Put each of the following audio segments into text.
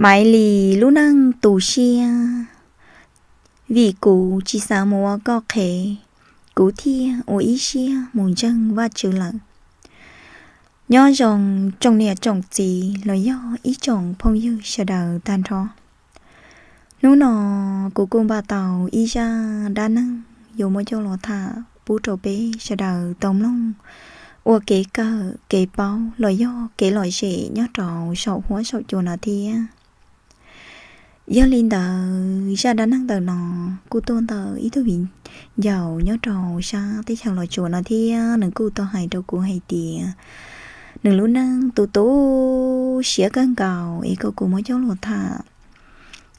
Maiv Lis lub neej tu siab, vim kuv tsis xav mus ua koj qhev, kuv thiaj ua ib siab mus ntseeg Vajtswv lawm. Nyob zoo tsoom niam tsoom txiv los yog ib tsoom phooj ywg sawv daws tag nrho. Hnub no kuv kuj npaj tau ib zaj dab neeg yuav muab coj los tham pub rau peb sawv daws tau mloog ua kev kawm kev paub los yog kev lom zem nyob rau saum huab saum cua no thiab. Yog li ntawd zaj dab neeg ntawm no kuj tuaj ntawm ib tug viv ncaus nyob rau sab teb chaws Los Tsuas no thiab nws kuj tau hais rau kuv hais tias nws lub neej tu tu siab kawg nkaus es kom kuv muab coj los tham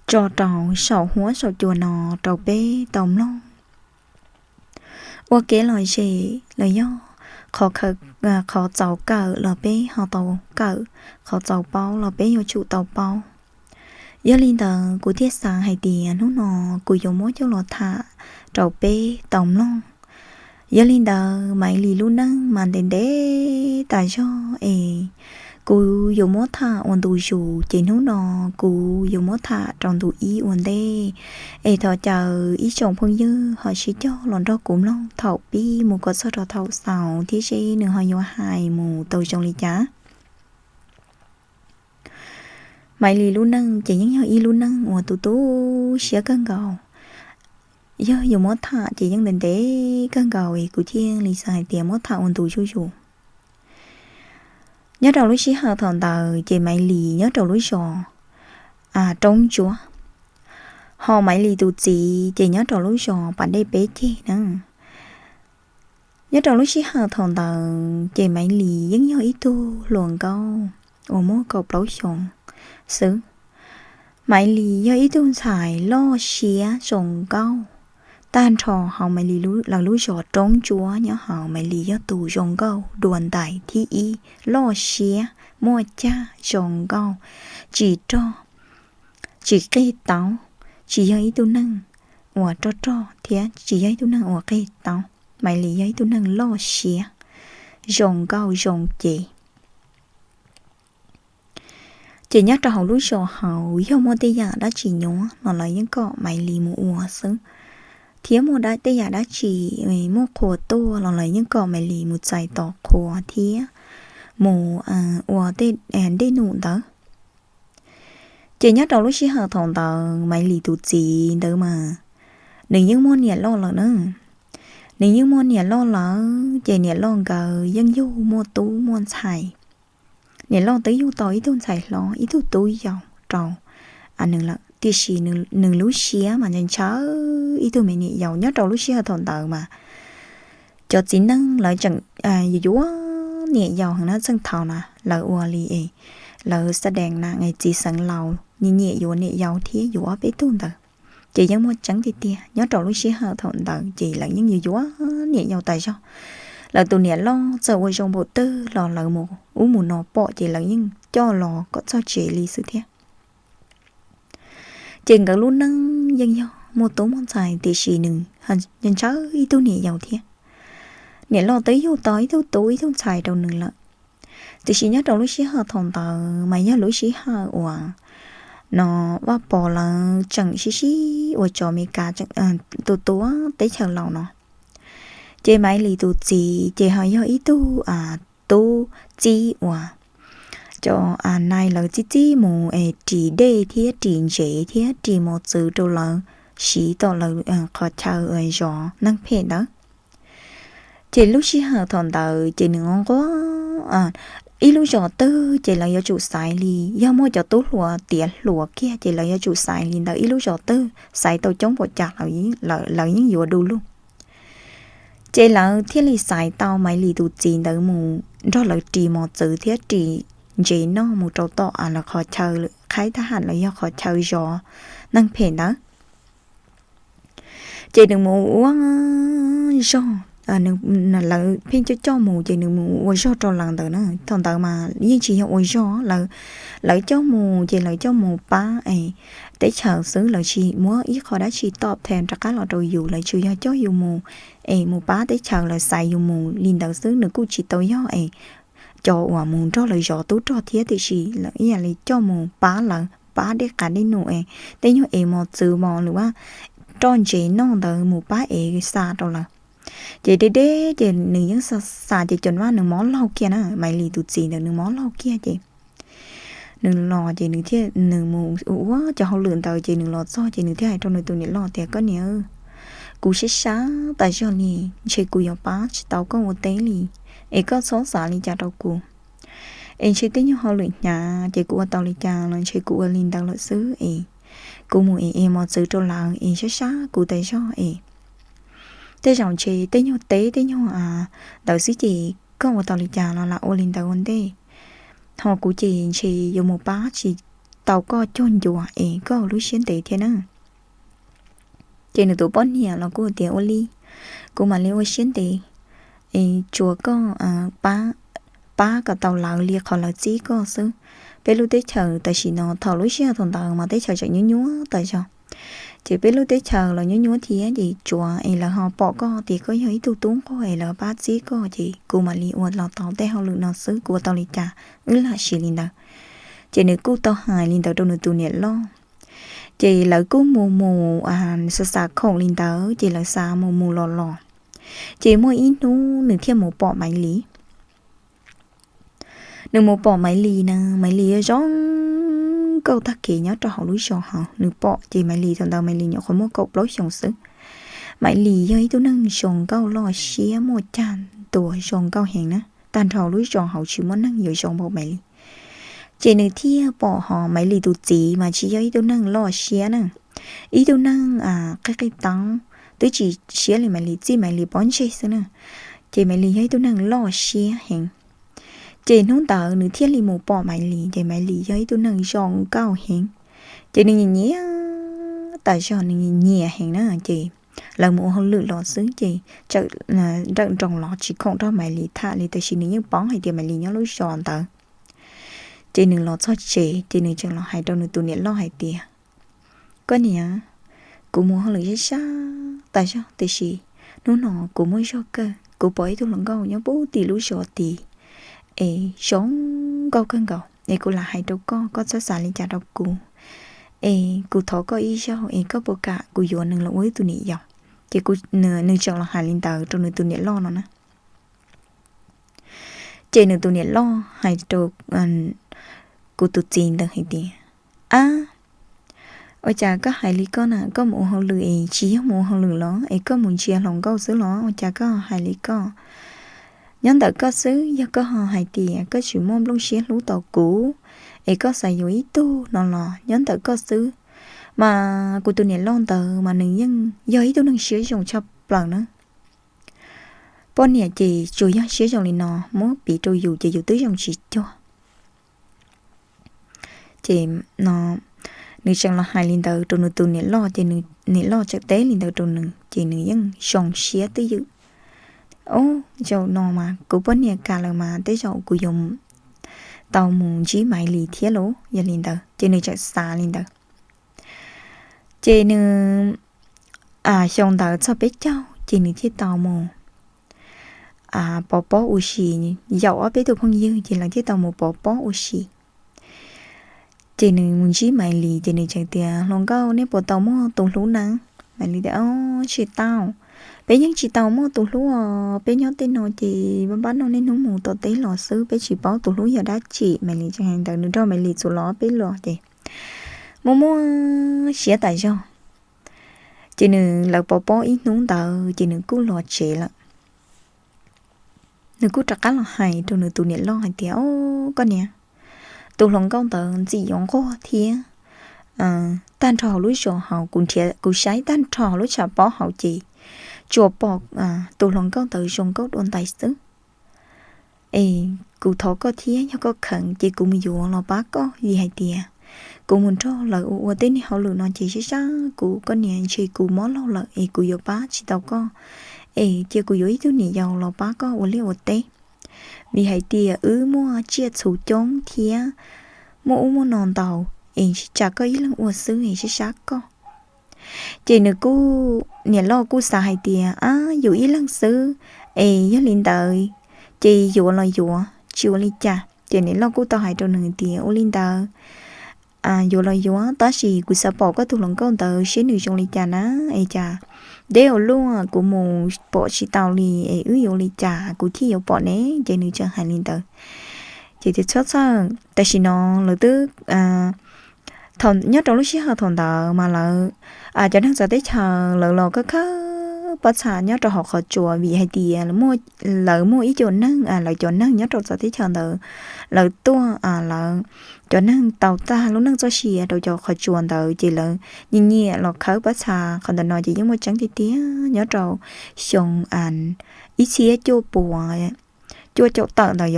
tso rau saum huab saum cua no rau peb tau mloog ua kev lom zem los yog qhov txaus kawm los peb ho tau kawm, qhov txaus paub los peb yuav tsum tau paub. Yog li ntawd kuv thiaj xav hais tias hnub no kuv yuav muab coj los tham rau peb tau mloog. Yog li ntawd Maiv Lis lub neej mas ntev ntev tas zog es kuv yuav muab tham ua ntu zus ces hnub no kuv yuav muab tham rau ntu ib ua ntej. Es thov caw ib tsoom phooj ywg ho sib cog los nrog kuv mloog thaum pib mus kom txog rau thaum xaus thiab seb nws ho yuav hais mus tau zoo li cas. Maiv Lis lub neej ces yeej yog ib lub neej uas tu tu siab kawg nkaus. Yog yuav muab tham ces yeej ntev ntev kawg nkaus es kuv thiaj li xav hais tias muab tham ua ntu zuj zus. Nyob rau lub sij hawm thaum ntawd ces Maiv Lis nyob rau lub zos Roob Ntsuab, ho Maiv Lis tus txiv ces nyob rau lub zos Pas Dej Peb Ceg na. Nyob rau lub sij hawm thaum ntawd ces Maiv Lis yeej yog ib tug hluas nkauj uas muaj kaum plaub xyoos xwb. Maiv Lis yog ib tug ntxhais loj siab zoo nkauj. Tag nrho hauv Maiv Lis lawv lub zos Roob Ntsuab nyob hauv Maiv Lis yog tus zoo nkauj dua ntais thib ib, loj siab, muaj cag, zoo nkauj, tsis rog, tsis qig tau, tsis yog ib tug neeg uas rog rog thiab tsis yog ib tug neeg uas qig tau. Maiv Lis yog ib tug neeg loj siab, zoo nkauj zoo cev. Ces nyob rau hauv lub zos hauv yog muaj tej yam dab tsi nyuaj los lawv yeej kom Maiv Lis mus ua xwb, thiab muaj tej yam dab tsi muaj qhua tuaj los lawv yeej kom Maiv Lis mus txais tos qhua thiab mus ua tej dej num ntawd. Ces nyob rau lub sij hawm thaum ntawd Maiv Lis tus txiv ntawd mas nws yeej muaj niam loj lawm na. Nws yeej muaj niam loj lawm ces niam loj nkawd yeej yug muaj tub muaj ntxhais. Niam loj twb yug tau ib tug ntxhais hlob ib tug tub yau rau nws lawm, tiam sis nws lub siab mas ntshaw ib tug me niam yau. Nyob rau lub sij hawm thaum ntawd mas cov txiv neej lawv tseem yuav yuav niam yau heev na, txheej thaum na lawv ua li es lawv xa dees na, txiv xeev laus nyiam nyiam yuav niam yau thiab yuav ob peb tug ntawd. Ces yeej muaj tseeb tiag tiag nyob rau lub sij hawm thaum ntawd ces lawv yeej yuav yuav niam yau tas zog. Lawv tus niam loj txawm ua zoo npaum twg los lawv mus ub mus no pom ces lawv yeej coj los kom txog tsev li xwb thiab. Ces nkawd lub neej yeej yog muaj tub muaj ntxhais tiam sis nws ntshaw ib tug niam yau thiab. Niam loj twb yug tau ib tug tub ib tug ntxhais rau nws lawm. Tiam sis nyob rau lub sij hawm thaum ntawd mas yog lub sij hawm uas no Vaj Pov lawv tseem sib sib ua tsov Amelikas tua tua teb chaws laus no. Ces Maiv Lis tus txiv ces ho yog ib tug tub txib uas cov nais lawv txib txib mus es ris dej thiab ris ntsev thiab ris mos txwv rau lawv siv tom lawv qhov chaw zov neeg phem ntawd. Ces lub sij hawm thaum ntawd ces nws nquag ib lub zos twg ces lawv yuav tsum xaiv li, yog muaj cov tub hluas tiav hluas kiag ces lawv yuav tsum xaiv li ntawd ib lub zos twg, xaiv tau coob npaum cas lawv yeej yuav du lug. Ces lawv thiaj li xaiv tau Maiv Lis tus txiv ntawd mus nrog lawv ris mos txwv thiab ris ntsev noj mus rau tom lawv qhov chaw qhaib thab ham los yog qhov chaw zov neeg phem ntawd. Ces nws mus ua zog, lawv pheej coj coj mus ces nws mus ua zog rau lawv ntawd na. Thaum ntawd mas yeej tsis yog ua zog, lawv coj mus ces lawv coj mus pab es teb chaws xwb, lawv tsis muab ib qho dab tsi toj them rov qab los rau yus, lawv tsuas yog coj yus mus es mus pab teb chaws, lawv xaiv yus mus li ntawd xwb. Nws kuj tsis tau yog es cov uas mus nrog lawv zov tub rog thiab, tiam sis lawv ib yam li coj mus pab lawv pab dej qav dej num es tej nyuag es mos txwv mos lwm roj ntsev noj ntawd mus pab ev xa rau lawv. Ces deb deb ces nws yeej xa ces cov vaj nws mob laug kiag na, Maiv Lis tus txiv ntawd nws mob laug kiag ces nws los ces nws thiaj nws mus ua cov hauj lwm ntawd ces nws los txog ces nws thiaj hais rau nws tus niam loj tias, Koj niam, kuv sab sab tas zog li, ntshe kuv yuav pab tsis tau koj ua teb li, es koj txhob xav li cas rau kuv. Es ntshe tej nyuag hauj lwm hnyav ces kuv ua tau li cas los ntshe kuv ua li ntawd lawm xwb es kuv mus es es mos txwv rau lawv es sab sab kuv tas zog es tej zaum ntshe tej nyuag teb tej nyuag ntawd xwb ces koj ua tau li cas los lam ua li ntawd ua ntej. Ho kuv ces ntshe yuav mus pab tsis tau koj cog ncua es koj ua lub siab ntev thiab na. Ces nws tus poj niam los kuj tias, Ua li, kuv mam li ua siab ntev es tsuas koj pab kom tau lawv li qhov lawv txib koj xwb. Peb lub teb chaws tam sim no thaum lub sij hawm thaum ntawd mas teb chaws tseem nyuab nyuab tas zog. Ces peb lub teb chaws los nyuab nyuab thiab ces tsuav es lawv ho pom koj tias koj yog ib tug tub nquag es lawv pab txib koj ces kuv mam li ua los tau tej hauj lwm no xwb, kuv ua tau li cas wb lam siv li ntawd. Ces nws kuj tau hais li ntawd rau nws tus niam loj. Ces lawv kuj mus mus xa xa khoom li ntawd ces lawv xa mus mus los los. Ces muaj ib hnub nws thiaj mus pom Maiv Lis. Nws mus pom Maiv Lis na, Maiv Lis yog zoo nkauj tag kev nyob rau hauv lub zos hauv. Nws pom ces Maiv Lis thaum ntawd Maiv Lis nyuam qhuav muaj kaum plaub xyoos xwb. Maiv Lis yog ib tug neeg zoo nkauj loj siab muaj cag ntua zoo nkauj heev na, tag nrho lub zos hauv tsis muaj neeg yuav zoo npaum Maiv Lis. Ces nws thiaj pom ho Maiv Lis tus txiv mas tsis yog ib tug neeg loj siab na, ib tug neeg qij qij taub, twb tsis siab li Maiv Lis, txij Maiv Lis pob ntseg xwb na. Ces Maiv Lis yog ib tug neeg loj siab heev. Ces hnub ntawd nws thiaj li mus pom Maiv Lis, ces Maiv Lis yog ib tug neeg zoo nkauj heev. Ces nws nyiam nyiam tas zog, nws nyiam nyiam heev na. Ces lawv mus ua hauj lwm los xwb ces txawm nrawm nroos los tsis khoom nrog Maiv Lis tham li, tab sis nws yeej paub hais tias Maiv Lis nyob lub zos ntawd. Ces nws los txog tsev ces nws tseem los hais rau nws tus niam loj hais tias, Koj niam, kuv mus hauj lwm sab sab tas zog, tiam sis hnub no kuv muaj zog kawg, kuv pom ib tug hluas nkauj nyob puag tim lub zos tid es zoo nkauj kawg nkaus es kuv lam hais rau koj, koj txhob xav li cas rau kuv, es kuv thov koj ib zaug es koj puas kam kuv yuav nws los ua wb tus niam yau? Ces nws tseem los hais li ntawd rau nws tus niam loj no na. Ces nws tus niam loj hais rau kuv tus txiv ntawd hais tias, Ab, ua cas koj hais li koj na, koj mus ua hauj lwm es tsis yog mus ua hauj lwm los es koj mus ntsia hluas nkauj xwb los ua cas koj hais li koj? Nyob ntawm koj xwb, yog koj ho hais tias koj tsis muaj nplooj siab hlub tau kuv es koj xav yuav ib tug no los nyob ntawm koj xwb. Mas kuv tus niam loj ntawd mas nws yeej yog ib tug neeg siab zoo tshaj plaws na. Poj niam ces tsuas yog siab zoo li no, muab piv rau yus ces yus twb zoo tsis cuag. Ces no nws tseem los hais li ntawd rau nws tus niam loj, ces nws niam loj tseem teb li ntawd rau nws ces nws yeej zoo siab twj ywm. Ub, zaum no mas kuv poj niam kam lawm mas tej zaum kuv yuav tau mus ntsib Maiv Lis thiab lauj, yog li ntawd ces nws tseem xav li ntawd. Ces nws xyoo ntawd txog peb caug ces nws thiaj tau mus pov pob ua si, yaum ob peb tug phooj ywg ces lawv thiaj tau mus pov pob ua si. Ces nws mus ntsib Maiv Lis ces nws tseem tias, Hluas nkauj, nej puas tau muaj tus hlub na? Maiv Lis tias, Ob, tsis tau, peb yeej tsis tau muaj tus hlub os, peb nyob tej no ces pab noj niaj hnub mus tom teb los xwb, peb tsis paub tus hlub yog dab tsi. Maiv Lis tseem hais ntawd, nws nrog Maiv Lis txuas los ob peb los ces muaj muaj siab tas zog. Ces nws lawv pov pob ib hnub ntawd ces nws kuj los tsev lawm. Nws kuj rov qab los hais rau nws tus niam loj hais tias, Ob, koj niam, tus hluas nkauj ntawd ntxim yuav nquag thiab. Tag nrho hauv lub zos hauv kuv nrhiav kuv saib tag nrho hauv lub tshav pob hauv ces tsuas pom tus hluas nkauj ntawd zoo nkauj dua ntais xwb. Es kuv thov koj thiab, yog koj kheev ces kuv mus yuav los pab koj, vim hais tias kuv mus nrog lawv ua ua tej niag hauj lwm no ces sab sab kuv, koj niam, ntshe kuv mob laug lawm es kuv yuav pab tsis tau koj. Es cia kuv yuav ib tug niam yau los pab koj ua liaj ua teb, vim hais tias wb muaj tsiaj txhu coob thiab muaj ub muaj no ntau, es tsam koj ib leeg ua xwb es sab sab koj. Ces nws kuj, niam loj kuj xav hais tias, Ab, yus ib leeg xwb es yog li ntawd ces yuav los yuav, tsis ua li cas. Ces niam loj kuj tau hais rau nws tias, Ua li ntawd yuav los yuav, tab sis kuv xav pom koj tus hluas nkauj ntawd seb nws zoo li cas na, es cas deb ua luaj kuv mus pom tsis tau li, es wb yuav li cas kuv thiaj yuav pom ne? Ces nws tseem hais li ntawd. Ces tias txhob txhawj, tam sim no lawv twb, nyob rau lub sij hawm thaum ntawd mas lawv, cov neeg txawv teb chaws lawv los khawb khawb pob txha nyob rau hauv qhov tsua vim hais tias lawv muaj ib co neeg, lawv cov neeg nyob rau txawv teb chaws ntawd, lawv tuaj, lawv cov neeg tau tag lub neej txoj sia rau cov qhov tsua ntawd ces lawv nyiam nyiam los khawb pob txha. Qhov ntawm no ces yeej muaj tseeb tiag tiag, nyob rau xyoo ib txhiab cuaj puas cuaj caum tawm ntawd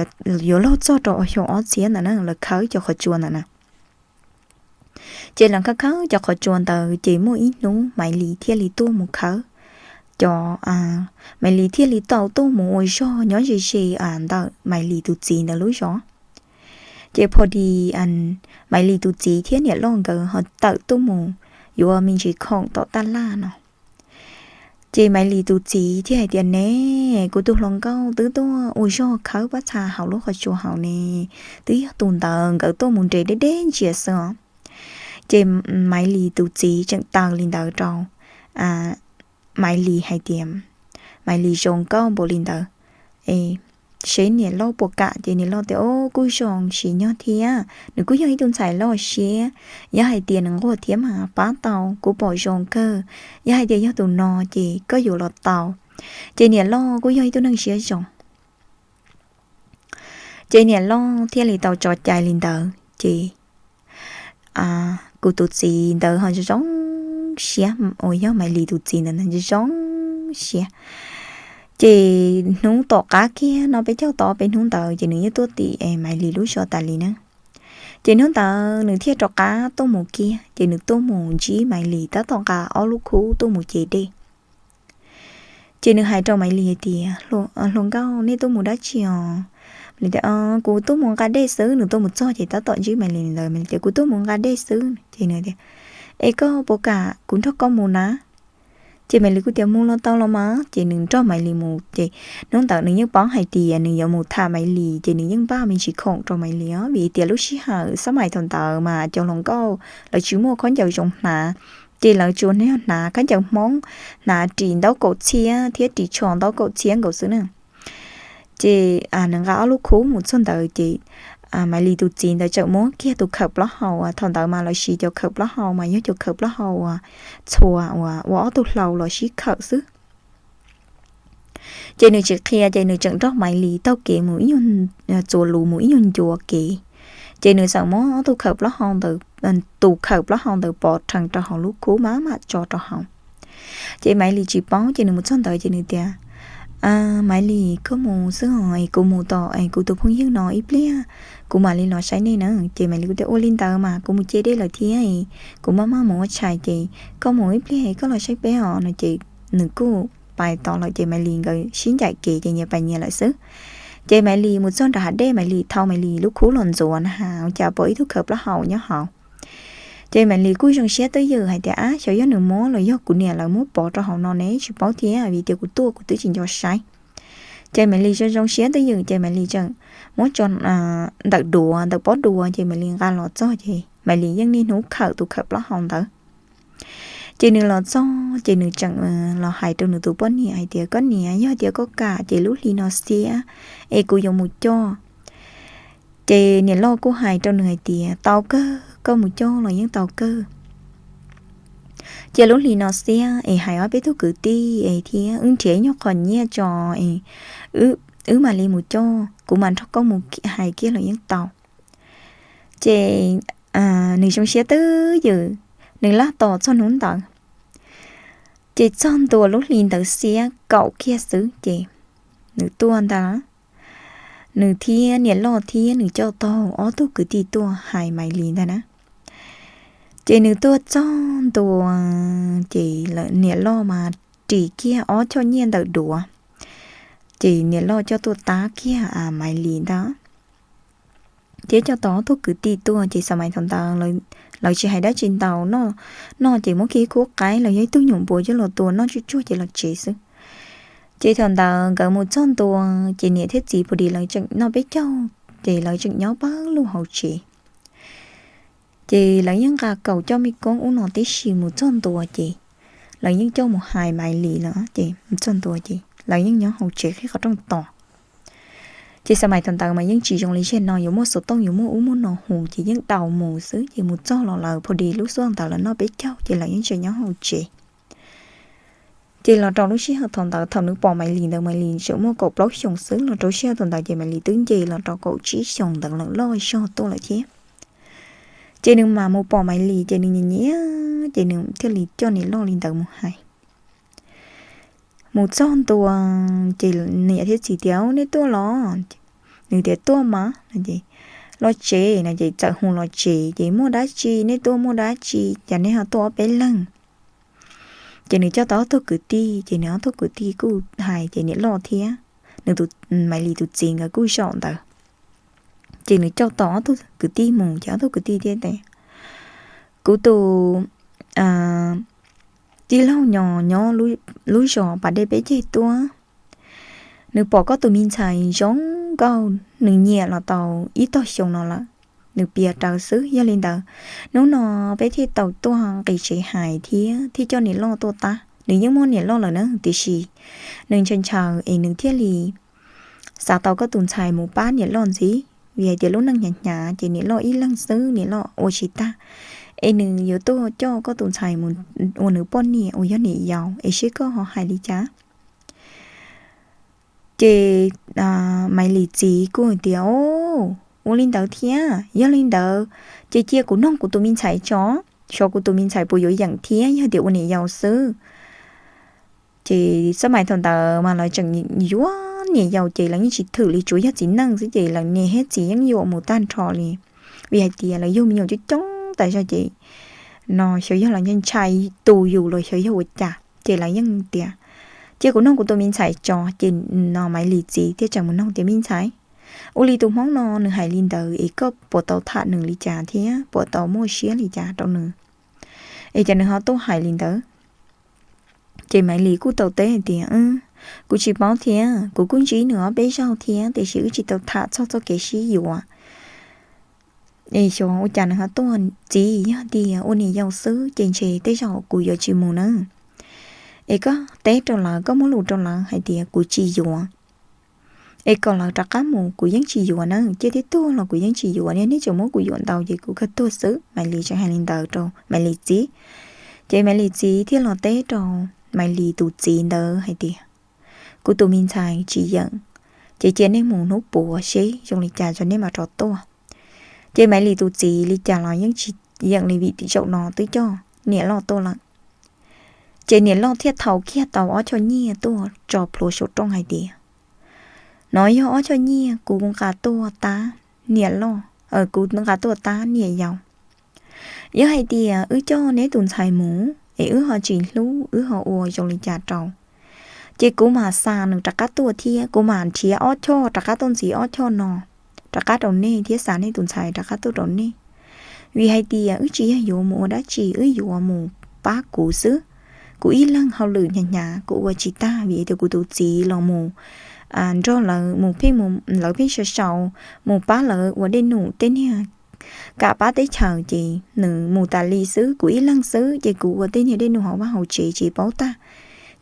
yuav luag txog rau xyoo ob txhiab ntawd na, lawv khawb cov qhov tsua ntawd na. Ces lawv khawb khawb cov qhov tsua ntawd ces muaj ib hnub Maiv Lis thiaj li tuaj mus khawb cov, Maiv Lis thiaj li tau tuaj mus ua zog nyob ze ze ntawm Maiv Lis tus txiv ntawd lub zos. Ces pho dis Maiv Lis tus txiv thiab niam loj nkawd ho tawm tuaj mus yuav me ntsis khoom tom taj laj no. Ces Maiv Lis tus txiv thiaj hais tias ne, kuv tus hluas nkauj twb tuaj ua zog khawb pob txha hauv lub qhov tsua hauv ne, twb yog tus ntawd nkawd tuaj mus nres deb deb ntsia xwb os. Ces Maiv Lis tus txiv tseem taw li ntawd rau Maiv Lis hais tias, Maiv Lis zoo nkauj npaum li ntawd, seb niam loj puas kam. Ces niam loj tias o, kuj zoo siab nyob thiab, nws kuj yog ib tug ntxhais loj siab, yog hais tias nws nquag thiab mas pab tau, kuv pom zoo kawg. Yog hais tias yog tus no ces koj yuav los tau. Ces niam loj kuj yog ib tug neeg siab zoo. Ces niam loj thiaj li tau tso cai li ntawd ces kuv tus txiv ntawd ho zoo zoo siab, uas yog Maiv Lis tus txiv ntawd zoo zoo siab. Ces hnub tom qab kiag no peb caug tau peb hnub ntawd ces nws yeej tuaj tim Maiv Lis lub zos tas li na. Ces hnub ntawd nws thiaj rov qab tuaj mus kiag, ces nws tuaj mus ntsib Maiv Lis tab tom nqa ob lub khub tuaj mus ce dej. Ces nws hais rau Maiv Lis hais tias, hluas nkauj, nej tuaj mus dab tsi os? Maiv Lis tias kuv tuaj mus nqa dej xwb. Nws tuaj mus txog ces tab tom ntsib Maiv Lis ntawd, Maiv Lis tias kuv tuaj mus nqa dej xwb. Ces nws tias es koj puas kam kuv nrog koj mus na? Ces Maiv Lis kuj tias mus los tau los mas. Ces nws nrog Maiv Lis mus ces hnub ntawd nws yeej paub hais tias nws yuav mus tham Maiv Lis ces nws yeej npaj me ntsis khoom rau Maiv Lis os, vim tias lub sij hawm xab mais thaum ntawd mas cov hluas nkauj lawv tsis muaj khaub ncaws zoo hnav, ces lawv tsuas yog hnav khaub ncaws Hmoob, hnav ris ntaub kaum txhiab thiab ris tsho ntaub kaum txhiab nkaus xwb na. Ces nws nqa ob lub khub mus txog ntawd ces Maiv Lis tus txiv ntawd tseem muab kiag tus khawm plaub hau, thaum ntawd mas lawv siv cov khawm plaub hau mas yog cov khawm plaub hau uas txhua uas ua ob tug hlau los sib khawm xwb. Ces nws tsis qhia ces nws tseem nrog Maiv Lis taug kev mus ib nyuag, txuas lus mus ib nyuag ncua kev. Ces nws txawm muab ob tug khawm plaub hau ntawd, tus khawm plaub hau ntawd pov rhees rau hauv lub khub maj mam tso rau hauv. Ces Maiv Lis tsis paub ces nws mus txog ntawd ces nws tias, Maiv Lis, koj mus xwb os, kuv mus tom kuv tus phooj ywg no ib pliag, kuv mam li los saib nej na. Ces Maiv Lis kuj tias ua li ntawd mas kuv mus ce dej lawm thiab, kuv maj maj mus ua tshais ces koj mus ib pliag koj los saib peb os no. Ces nws kuj pais tod lawm ces Maiv Lis nkawd sib ncaim kev ces nyias pais nyias lawm xwb. Ces Maiv Lis mus txog nram hav dej, Maiv Lis thau Maiv Lis lub khub los ntxuav na has ua cas pom ib tug khawm plaub hau nyob hauv. Ces Maiv Lis kuj zoo siab twj ywm hais tias ab, xyov yog nws muab los yog kuv niam lawv muab pov rau hauv no ne, tsis paub thiab vim tias kuv tuaj kuv twb tsis nco saib. Ces Maiv Lis zoo zoo siab twj ywm ces Maiv Lis tseem muab tso ntawm duav, ntawm pob duav ces Maiv Lis nqa los txog ces Maiv Lis yeej niaj hnub khawm tus khawm plaub hau ntawd. Ces nws los txog ces nws tseem los hais rau nws tus poj niam hais tias koj niam, yog tias koj kam ces lub hli no xiab es kuv yuav mus coj. Ces niam loj kuj hais rau nws hais tias tau kawg, koj mus coj los yeej tau kawg. Cia lub hli no xiab es hais ob peb tug kwv tij es thiab wb nrhiav ib nyuag qho nyiaj tso es wb mam li mus coj, kuv mam nrog koj mus hais kiag los yeej tau. Ces nws zoo siab twj ywm, nws laj tos txog hnub ntawd. Ces txog ntua lub hli ntawd xiab kaum kiag xwb ces nws tuaj ntag. Nws thiab niam loj thiab nws coj tau ob tug kwv tij tuaj hais Maiv Lis ntag na. Ces nws tuaj txog ntua ces niam loj mas ris kiag ob choj nyiaj ntawm duav. Ces niam loj coj tuaj tab kiag Maiv Lis ntag. Thiab coj tau ob tug kwv tij tuaj ces xav mas thaum ntawd lawv tsis hais dab tsi ntau, noj ces muab kiag ib khub qaib los yog ib tug nyuam npua coj los tua noj tsuj tsuag ces los tsev xwb. Ces thaum ntawd nkawd mus txog ntua ces niam thiab txiv pus dis lawv tseem noj peb caug, ces lawv tseem nyob pawg lug hauv tsev. Ces lawv yeej nqa kaum coj me koob ub no tib si mus txog ntua ces lawv yeej coj mus hais Maiv Lis lawm ces mus txog ntua ces lawv yeej nyob hauv tsev qhib qhov rooj tos. Ces xab mais thaum ntawd mas yeej tsis zoo li zaum no yuav muaj xov tooj yuav muaj ub muaj no hu ces yeej daus mus xwb ces mus txog los lawv pha dis lub xub ntawd lawv noj peb caug ces lawv yeej tseem nyob hauv tsev. Ces los rau lub sij hawm thaum ntawd thaum nws pom Maiv Lis ntawd Maiv Lis tseem muaj kaum plaub xyoos xwb los rau sij hawm thaum ntawd ces Maiv Lis twb nce los rau kaum tsib xyoos ntawd lawm loj zog tuaj lawm thiab. Ces nws mam mus pom Maiv Lis ces nws nyiam nyiam ces nws thiaj li coj niam loj li ntawd mus hais. Mus txog ntua ces niam thiab txiv tias, Ub, nej tuaj los? Nws tias, Tuaj mas. Los tsev no ces txawm hu los tsev ces, Muaj dab tsi? Nej tuaj muaj dab tsi? Cas nej ho tuaj ob peb leeg? Ces nws coj tau ob tug kwv tij ces nws ob tug kwv tij kuj hais ces niam loj thiab nws tus, Maiv Lis tus txiv nkawd kuj zaum ntawd. Ces nws coj tau ob tug kwv tij mus ces ob tug kwv tij thiaj tias, Kuv tus tij laug no nyob lub zos pas dej peb ceg tuaj. Nws pom koj tus me ntxhais zoo nkauj, nws nyiam los tau ib tog xyoo no lawm, nws piav rawv xwb. Yog li ntawd, hnub no peb thiaj tau tuaj nqis tsev hais thiab thiaj coj niam loj tuaj tab. Nws yeej muaj niam loj lawm na, tiam sis nws ntshaw ntshaw es nws thiaj li xav tau koj tus ntxhais mus pab niam loj ntxiv, vim hais tias lub neej hnyav hnyav ces niam loj ib leeg xwb niam loj ua tsis tag. Es nws yuav tuaj coj koj tus ntxhais mus ua nws poj niam uas yog niam yau, es seb koj ho hais li cas? Ces Maiv Lis txiv kuj hais tias, Ua li ntawd thiab, yog li ntawd ces cia kuv noog kuv tus me ntxhais tso, xyov kuv tus me ntxhais puas yuav yeem thiab yog tias ua niam yau xwb. Ces xab mais thaum ntawd mas lawv tseem yuav niam yau ces lawv yeej tsis thwm li, tsuas yog txiv neej xwb ces lawv niam thiab txiv yeej yuam mus tag nrho li, vim hais tias lawv yug me nyuam coob coob tas zog ces no xyov yog lawv ntshai tus yus los xyov yog ua cas ces lawv yeej tias, Cia kuv noog kuv tus me ntxhais tso. Ces no Maiv Lis txiv thiaj tseem mus noog tias, Me ntxhais, ua li tus Hmoob no nws hais li ntawd es koj puas tau tham nws li cas thiab puas tau muaj siab li cas rau nws es cas nws ho tuaj hais li ntawd? Ces Maiv Lis kuj tau teb hais tias, Kuv tsis paub thiab, kuv kuj ntsib nws ob peb zaug thiab tiam sis wb tsis tau tham txog txoj kev sib yuav. Es xyov ua cas nws ho tuaj, txiv, yog tias ua niam yau xwb ces ntshe tej zaum kuv yuav tsis mus na. Es koj teb rau lawv, koj muab lus rau lawv hais tias kuv tsis yuav, es kom lawv rov qab mus, kuv yeej tsis yuav na, ciaj thiab tuag los kuv yeej tsis yuav, nej tseem muab kuv yuam ntau ces kuv kawg tuag xwb. Maiv Lis tseem hais li ntawd rau Maiv Lis txiv. Ces Maiv Lis txiv thiaj los teb rau Maiv Lis tus txiv ntawd hais tias, Kuv tus me ntxhais tsis yeem, ces cia nej mus hnub puav seb zoo li cas tso nej mam rov tuaj. Ces Maiv Lis tus txiv li cas los yeej tsis yeem li vim zaum no twb coj niam loj tuaj lawm. Ces niam loj thiaj thau kiag tau ob choj nyiaj tuaj tso plhuav saum rooj hais tias, No yog ob choj nyiaj kuv nqa tuaj tab niam loj, kuv nqa tuaj tab niam yau. Yog hais tias wb coj neb tus ntxhais mus es wb ho tsis hlub, wb ho ua zoo li cas rau, ces kuv mam xa nws rov qab tuaj thiab kuv mam nrhiav ob choj rov qab tuaj ntxiv ob choj no rov qab rau nej thiab xa nej tus ntxhais rov qab tuaj rau nej. Vim hais tias wb tsis yog yuav mus ua dab tsi, wb yuav mus pab kuv xwb. Kuv ib leeg hauj lwm hnyav hnyav kuv ua tsis tag vim tias kuv tus txiv los mus nrog lawv mus pheej, lawv pheej sau sau mus pab lawv ua dej num tej niag kam pab teb chaws ces nws mus tas li xwb, kuv ib leeg xwb ces kuv ua tej niag dej num hauv vaj hauv tsev tsis paub tag.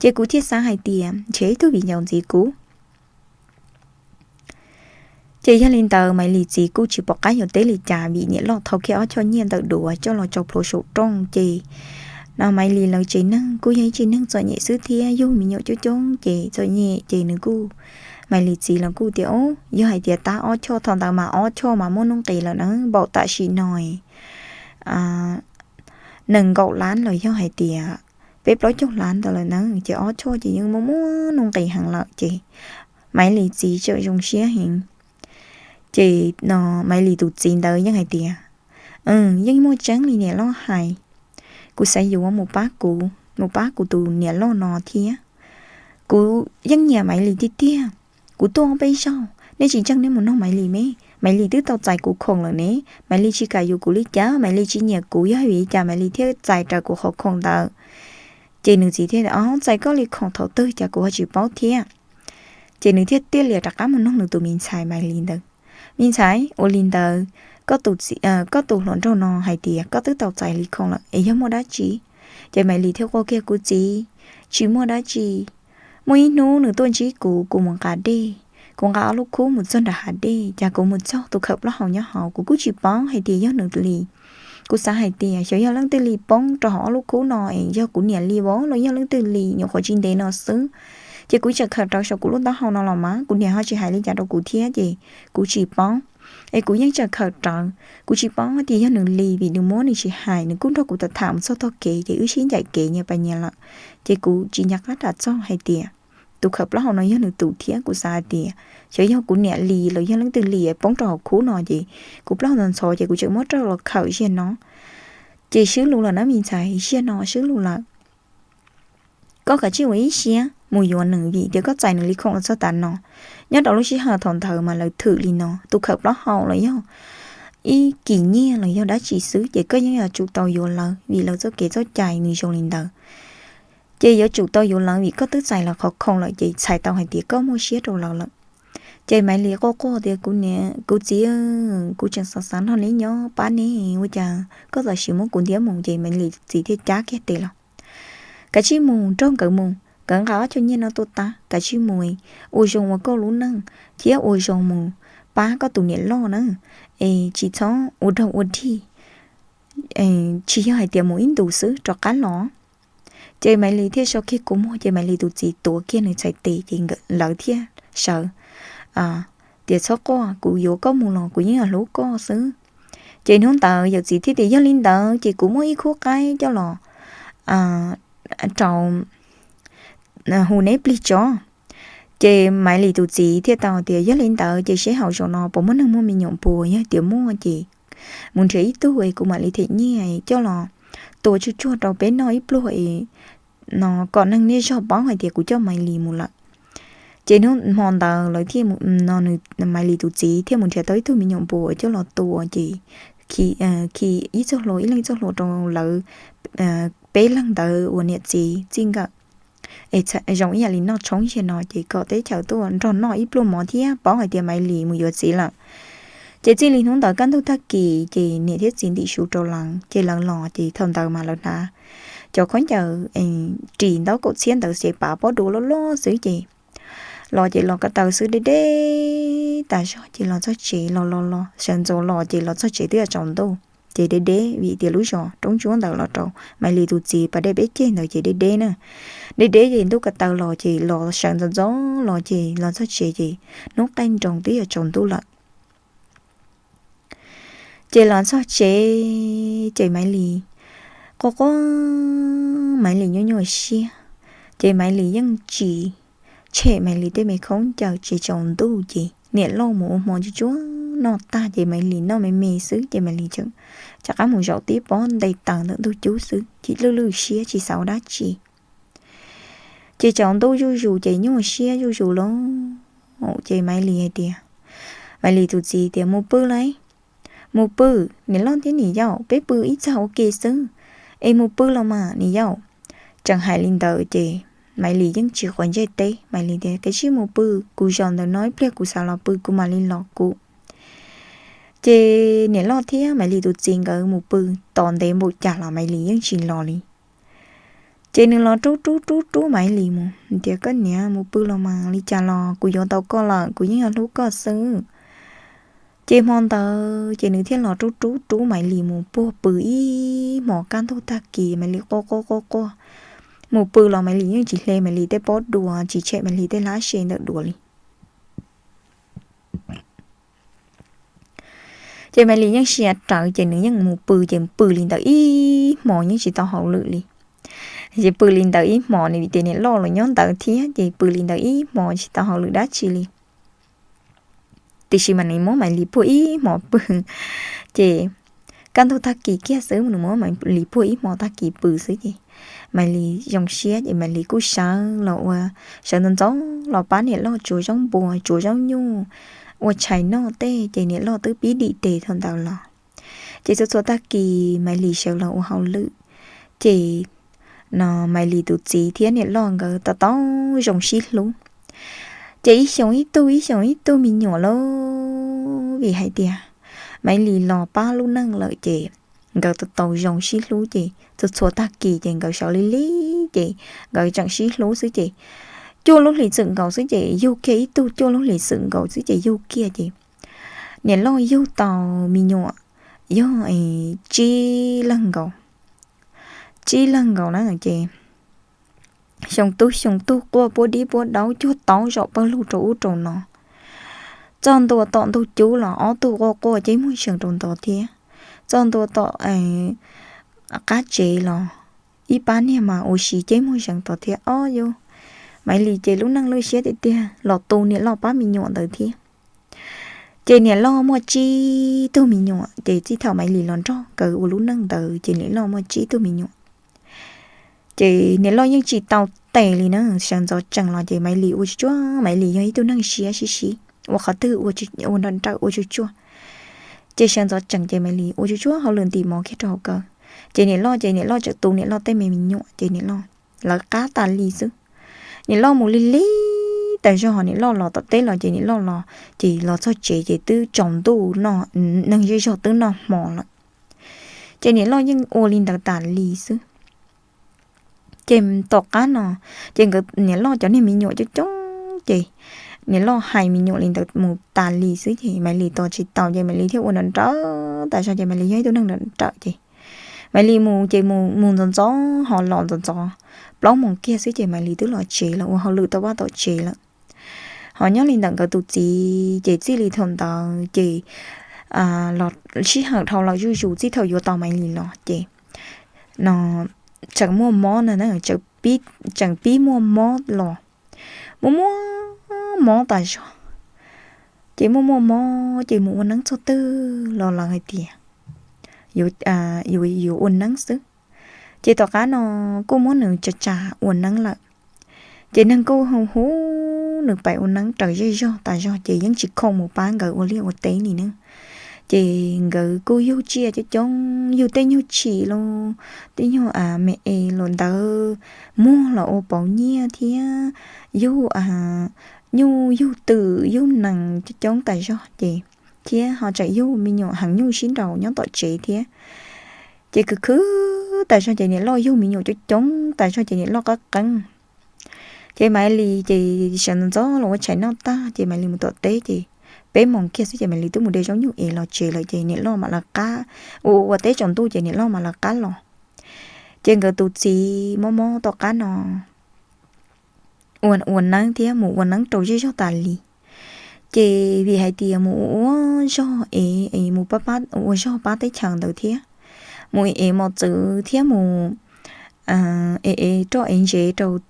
Ces kuv thiaj xav hais tias ntshe ib tug viv ncaus ntxiv kuv. Ces yog li ntawd Maiv Lis txiv kuj tsis pom qab yuav teb li cas vim niam loj thau kiag ob choj nyiaj ntawm duav coj los tsau plhuav saum rooj ces no Maiv Lis lawv tsev neeg kuj yog ib tsev neeg txom nyem xwb thiab yug me nyuam coob coob ces txom nyem ces nws kuj, Maiv Lis txiv los kuj tias, Yog hais tias tab ob choj thaum ntawd mas ob choj mas muaj nuj nqis lawm na, npaum tam sim no nees nkaum lab los yog hais tias peb plaub caug lab ntawd lawm na, ces ob choj ces yeej muaj muaj nuj nqis heev lawm ces Maiv Lis txiv tseem zoo siab heev. Ces no Maiv Lis tus txiv ntawd yeej hais tias, Yeej muaj tseeb li niam loj hais, kuv xav yuav mus pab kuv, mus pab kuv tus niam loj no thiab. Kuv yeej nyiam Maiv Lis tiag tiag. Kuv tuaj ob peb zaug, nej tsis ntseeg nej mus noog Maiv Lis me, Maiv Lis twb tau txais kuv khoom lawm ne. Maiv Lis tsis kam yuav kuv li cas, Maiv Lis tsis nyiam kuv, yog vim li cas Maiv Lis thiaj txais raws kuv qhov khoom ntawd? Ces nws txiv thiaj, Ob, txais koj li khoom thaum twg cas kuv ho tsis paub thiab. Ces nws thiaj tiaj lias rov qab mus noog nws tus me ntxhais Maiv Lis ntawd, Me ntxhais, ua li ntawd koj tus hluas nraug no hais tias koj twb tau txais li khoom lawm es yog muaj dab tsi? Ces Maiv Lis thiaj quaj kiag, kuv txiv, tsis muaj dab tsi. Muaj ib hnub nws tuaj ntsib kuv, kuv mus nqa dej, kuv nqa ob lub khub mus txog nram hav dej, cas kuv mus txog tus khawm plaub hau nyob hauv, kuv kuj tsis paub hais tias yog nws li. Kuv xav hais tias xyov yog leej twg li poob rau hauv ob lub khub no es yog kuv niam li vov los yog leej twg li, nyuam qhuav tsis ntev no xwb. Ces kuv tseem khawm rawv saum kuv lub taub hau no los mas kuv niam ho tsis hais li cas rau kuv thiab ces kuv tsis paub. Es kuv yeej tseem khawm rawv, kuv tsis paub tias yog nws li vim nws muab nws tsis hais, nws kuj nrog kuv tham tham mus txog tog kev ces wb sib ncaim kev nyias pas nyias lawm. Ces kuv tsis nco qab rau txog hais tias tus khawm plaub hau no yog nws tus thiab. Kuv xav hais tias xyov yog kuv niam li los yog leej twg li poob rau hauv khub no ces kuv plaub hau ntxhov ntxhov ces kuv tseem muab rau los khawm ziag no. Ces swb lus lawm na me ntxhais, ziag no swb lus lawm. Koj kav tsij ua ib siab mus yuav nws vim tias koj txais nws li khoom los txog tav no. Nyob rau lub sij hawm thaum ntawd mas lawv thwm li no, tus khawm plaub hau los yog ib kis nyiaj los yog dab tsi xwb ces koj yeej yuav tsum tau yuav lawv vim lawv txoj kev txoj cai nws zoo li ntawd. Ces yuav tsum tau yuav lawv vim koj twb txais lawv qhov khoom lawm ces txhais tau hais tias koj muaj siab rau lawv lawm. Ces Maiv Lis quaj quaj tias, kuv niam, kuv txiv, kuv tseem xav xav nrog neb nyob pab neb, ua cas koj txawm sim muab kuv ntiab mus? Ces Maiv Lis txiv thiaj cab kiag tes los, kav tsij mus nrog nkawd mus, nkawd nqa ob co nyiaj no tuaj tag, kav tsij mus ua zoo ua koj lub neej thiab ua zoo mus pab koj tus niam loj na, es tsis txhob ua dog ua dig, tsis yog hais tias mus ib ntus xwb rov qab los. Ces Maiv Lis thiaj so kiag kua muag ces Maiv Lis tus txiv tuav kiag nws txhais tes ces lawv thiaj sawv tias, txhob quaj, kuv yuav koj mus los kuv yeej yuav hlub koj xwb. Ces hnub ntawd yawm txiv thiaj tias, yog li ntawd ces kuv muab ib khub qaib coj los rau hu neb plig tso. Ces Maiv Lis tus txiv thiaj tau tias, yog li ntawd ces seb hauv zos no puas muaj neeg muaj me nyuam puas, yog tias muaj ces mus nrhiav ib tug es kuv mam li them nyiaj coj los tua tsuj tsuag rau peb noj ib pluag es no kom neeg niaj zog paub hais tias kuv coj Maiv Lis mus lawm. Ces hnub hmo ntawd lawv thiaj, Maiv Lis tus txiv thiaj mus nrhiav tau ib tug me nyuam puas coj los tua ces khi ib txoj hlua, ib leeg ib txoj hlua rau lawv peb leeg ntawd uas niam txiv txij nkawm es zoo ib yam li noj tshoob ziag no ces kom teb chaws tuaj nrog noj ib pluag mov thiab paub hais tias Maiv Lis mus yuav txiv lawm. Ces txij li hnub ntawd kaj ntug tag kis ces niam thiab txiv ntim su rau lawv ces lawv los ces thaum ntawd mas lawv hnav cov khaub ncaws ris ntaub kaum txhiab ntawd xev pav pob dua loj loj xwb ces los ces los ko taw xwb, deb deb tas zog ces los txog tsev los los los sawv ntxov los ces los txog tsev twb yuav tsaus ntuj. Ces deb deb vim tias lub zos roob ntsuab ntawd los rau Maiv Lis tus txiv pas dej peb ceg ntawd ces deb deb na. Deb deb ces ntuj ko taw los ces los sawv ntxov ntxov los ces los txog tsev ces hnub qaij nroos twb yuav tsaus ntuj lawm. Ces los txog tsev ces Maiv Lis quaj quaj, Maiv Lis nyuaj nyuaj siab, ces Maiv Lis yeej tsis tshem Maiv Lis tej me khaub ncaws ces tsaus ntuj ces niam loj mus ua hmo tsuj tsuag noj tag ces Maiv Lis noj me me xwb ces Maiv Lis rov qab mus zaum tib pob nte taws ntawm ntug cub xwb ces lwj lwj siab tsis xav ua dab tsi. Ces tsaus ntuj zuj zus ces nyuaj siab zuj zus lauj. Ces Maiv Lis hais tias, Maiv Lis tus txiv tias, mus pw lauj, mus pw, niam loj thiab niam yau, peb pw ib txog ua ke xwb, es mus pw los mas niam yau. Tseem hais li ntawd ces Maiv Lis yeej tsis quav ntsej teb, Maiv Lis tias, kav tsij mus pw, kuv zaum ntawm no ib pliag kuv xav los pw kuv mam li los kuv. Ces niam loj thiab Maiv Lis tus txiv nkawd mus pw tos ntev npaum cas los Maiv Lis yeej tsis los li. Ces nws los rub rub rub rub Maiv Lis mus tias, koj niam, mus pw los mas, li cas los kuv yuav tau koj lawm, kuv yeej yuav hlub koj xwb. Ces hmo ntawd ces nws thiaj los rub rub rub Maiv Lis mus puag pw ib hmos kaj ntug tag kis, Maiv Lis quaj quaj quaj quaj. Mus pw los Maiv Lis yeej tsis hle Maiv Lis tej pob dua, tsis tshem Maiv Lis tej hlab se ntawm duav li. Ces Maiv Lis yeej siav rawv ces nws yeej mus pw ces pw li ntawd ib hmos yeej tsis tau hauj lwm li. Ces pw li ntawd ib hmos, nws vim tias niam loj los nyob ntawd thiab ces pw li ntawd ib hmos tsis tau hauj lwm dab tsi li. Tiam sis mas nws muab Maiv Lis puag ib hmos pw. Ces kaj ntug tag kis kiag xwb nws muab Maiv Lis puag ib hmos tag kis pw xwb ces Maiv Lis zoo siab ces Maiv Lis kuj sawv los ua, sawv ntxov ntxov los pab niam loj tsuav zaub npua tsuav zaub nyuj, ua tshais noj tej ces niam loj twb pib dim tes thaum ntawd los. Ces txhua txhua tag kis Maiv Lis sawv los ua hauj lwm, ces no Maiv Lis tus txiv thiab niam loj nkawd tau tau zoo sib hlub. Ces ib xyoos ib tug ib xyoos ib tug me nyuam lauj, vim hais tias Maiv Lis los pab lub neej lawm ces nkawd tau zoo sib hlub ces txhua txhua tag kis ces nkawd sawv li li ces nkawd tseem sib hlub xwb ces cuaj lub hlis txwm nkaus xwb ces yug kiag ib tug, cuaj lub hlis txwm nkaus xwb ces yug kiag ces niam loj yug tau me nyuam yog tsib leeg nkaus. Tsib leeg nkaus na ces xyoo tub xyoo tug quaj puab dib puab daub cuag taub zaum pawg lug rau ub rau no. Txog ntua tom ntug cub los ob tug quaj quaj ceb muag seev rau ntawd thiab. Txog ntua tom qab tsev los ib pab niag mas ua si ceb muag seev tod thiab. Ob yug, Maiv Lis ces lub neej lub siab tiag tiag los tu niam loj pab me nyuam ntawd thiab. Ces niam loj muaj tsib tug me nyuam ces txij thaum Maiv Lis los nrog nkawd ua lub neej ntawd ces niam loj muaj tsib tug me nyuam. Ces niam loj yeej tsis tau tes li na, sawv ntxov tsees los ces Maiv Lis ua tsuj tsuag, Maiv Lis yog ib tug neeg siab sib sib ua qhov twg ua nrawm nrawm ua tsuj tsuag. Ces sawv ntxov tsees ces Maiv Lis ua tsuj tsuag hauj lwm ntim mov kiag rau hauv kaw. Ces niam loj ces niam loj tseem tu niam loj tej me me nyuam ces niam loj lawv qab tas li xwb. Niam loj mus li li tas zog, niam loj los tom teb los ces niam loj los ces los txog tsev ces twb tsaus ntuj no, neeg zej zog twb noj hmo lawm. Ces niam loj yeej ua li ntawd tas li xwb. Ces tom qab no ces nkawd niam loj cov niag me nyuam coob coob ces niam loj hais me nyuam li ntawd mus tas li xwb ces Maiv Lis tos tsis tau ces Maiv Lis thiaj ua nrawm nrawm tas zog ces Maiv Lis yog ib tug neeg nrawm nrawm ces Maiv Lis mus ces mus mus ntxov ntxov ho los ntxov ntxov, plaub moos kiag xwb ces Maiv Lis twb los tsev los ua hauj lwm tom vaj tom tsev lawm. Ho nyob li ntawm nkawd tus txiv ces txij li thaum ntawd ces los sij hawm dhau los zuj zus txij thaum yuav tau Maiv Lis los ces no tseem muaj mob na, tseem pib muaj mob los, muaj muaj mob tas zog. Ces muaj muaj mob ces mus ua neeb txog twg los lawv hais tias yuav ua neeb xwb. Ces tom qab no kuj muab nws tsa tsa ua neeb lawm. Ces neeg kuj hu hu nws pais ua neeb raws zej zog tas zog ces yeej tsis khoom mus pab nkawd ua liaj ua teb li na. Ces nkawd kuj yug tsiaj coob coob, yug tej nyuag tshis los, tej nyuag me es los ntawd, muag los ua pauv nyiaj thiab, yug nyuj yug twm yug nees coob coob tas zog ces, thiab ho tseem yug me nyuam heev nyuj sib nraus nyob tom tsev thiab. Ces khwv khwv tas zog ces niam loj yug me nyuam coob coob tas zog ces niam loj qab qeeb. Ces Maiv Lis ces sawv ntxov los ua tshais noj tag ces Maiv Lis mus tom teb ces peb moos kiag xwb ces Maiv Lis twb mus de zaub nyuj es los tsev lawm ces niam loj mam lawv qab, ua ua teb tsaus ntuj ces niam loj mam lawv qab los. Ces nkawd tus txiv mob mob tom qab no ua ua neeb thiab mus ua neeb rau zej zog tas li. Ces vim hais tias mus ua ua zog es es mus pab pab ua zog pab teb chaws ntawd thiab, mus es es mos txwv thiab mus es es roj es ntsev rau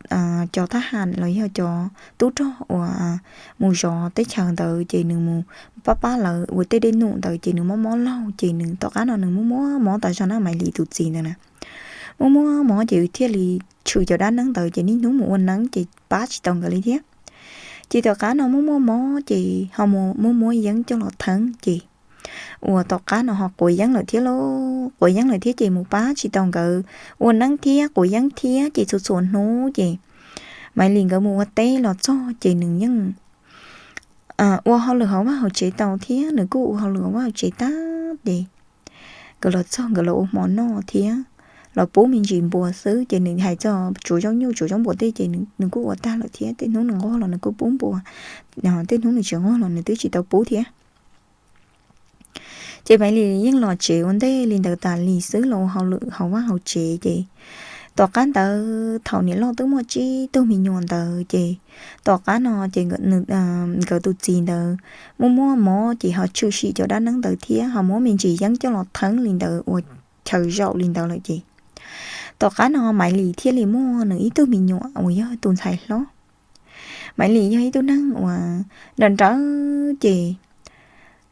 cov thab ham los yog cov tub rog uas mus zov teb chaws ntawd ces nws mus pab pab lawv ua tej dej num ntawd ces nws mob mob laug ces nws tom qab no nws muaj muaj mob tas zog na, Maiv Lis tus txiv ntawd na. Muaj muaj mob ces thiaj li tshwm cov dab neeb ntawd ces niaj hnub mus ua neeb ces pab tsis tau nkawd li thiab. Ces tom qab no muaj muaj mob ces ho mus muab muab yeeb coj los theeb ces uas tom qab no ho quav yeeb lawm thiab lauj, quav yeeb lawm thiab ces mus pab tsis tau nkawd ua neeb thiab quav yeeb thiab ces txhua txhua hnub ces Maiv Lis nkawd mus ua teb los txog ces nws yeej ua hauj lwm hauv vaj hauv tsev tau thiab nws kuj ua hauj lwm hauv vaj hauv tsev tag ces nkawd los txog nkawd los ua hmo noj thiab los pub me ntsis npua xwb ces nws hais txog tsuav zaub nyuj tsuav zaub npua tej ces nws kuj ua tag lawm thiab, tej hnub nws nquag los nws kuj pub npua, tej hnub nws tsis nquag los nws twb tsis tau pub thiab. Ces Maiv Lis yeej los tsev ua ntej li ntawd tas li xwb los ua hauj lwm hauv vaj hauv tsev ces tom qab ntawd thaum niam loj twb muaj tsib tug me nyuam ntawd ces tom qab no ces nkawd tus txiv ntawd muaj muaj mob ces ho tshwm sim cov dab neeb ntawd thiab ho muab me ntsis yeeb coj los theeb li ntawd ua chaw zaum li ntawd lawm ces tom qab no Maiv Lis thiaj li muaj nws ib tug me nyuam uas yog tus ntxhais hlob. Maiv Lis yog ib tug neeg uas nrawm nrawm ces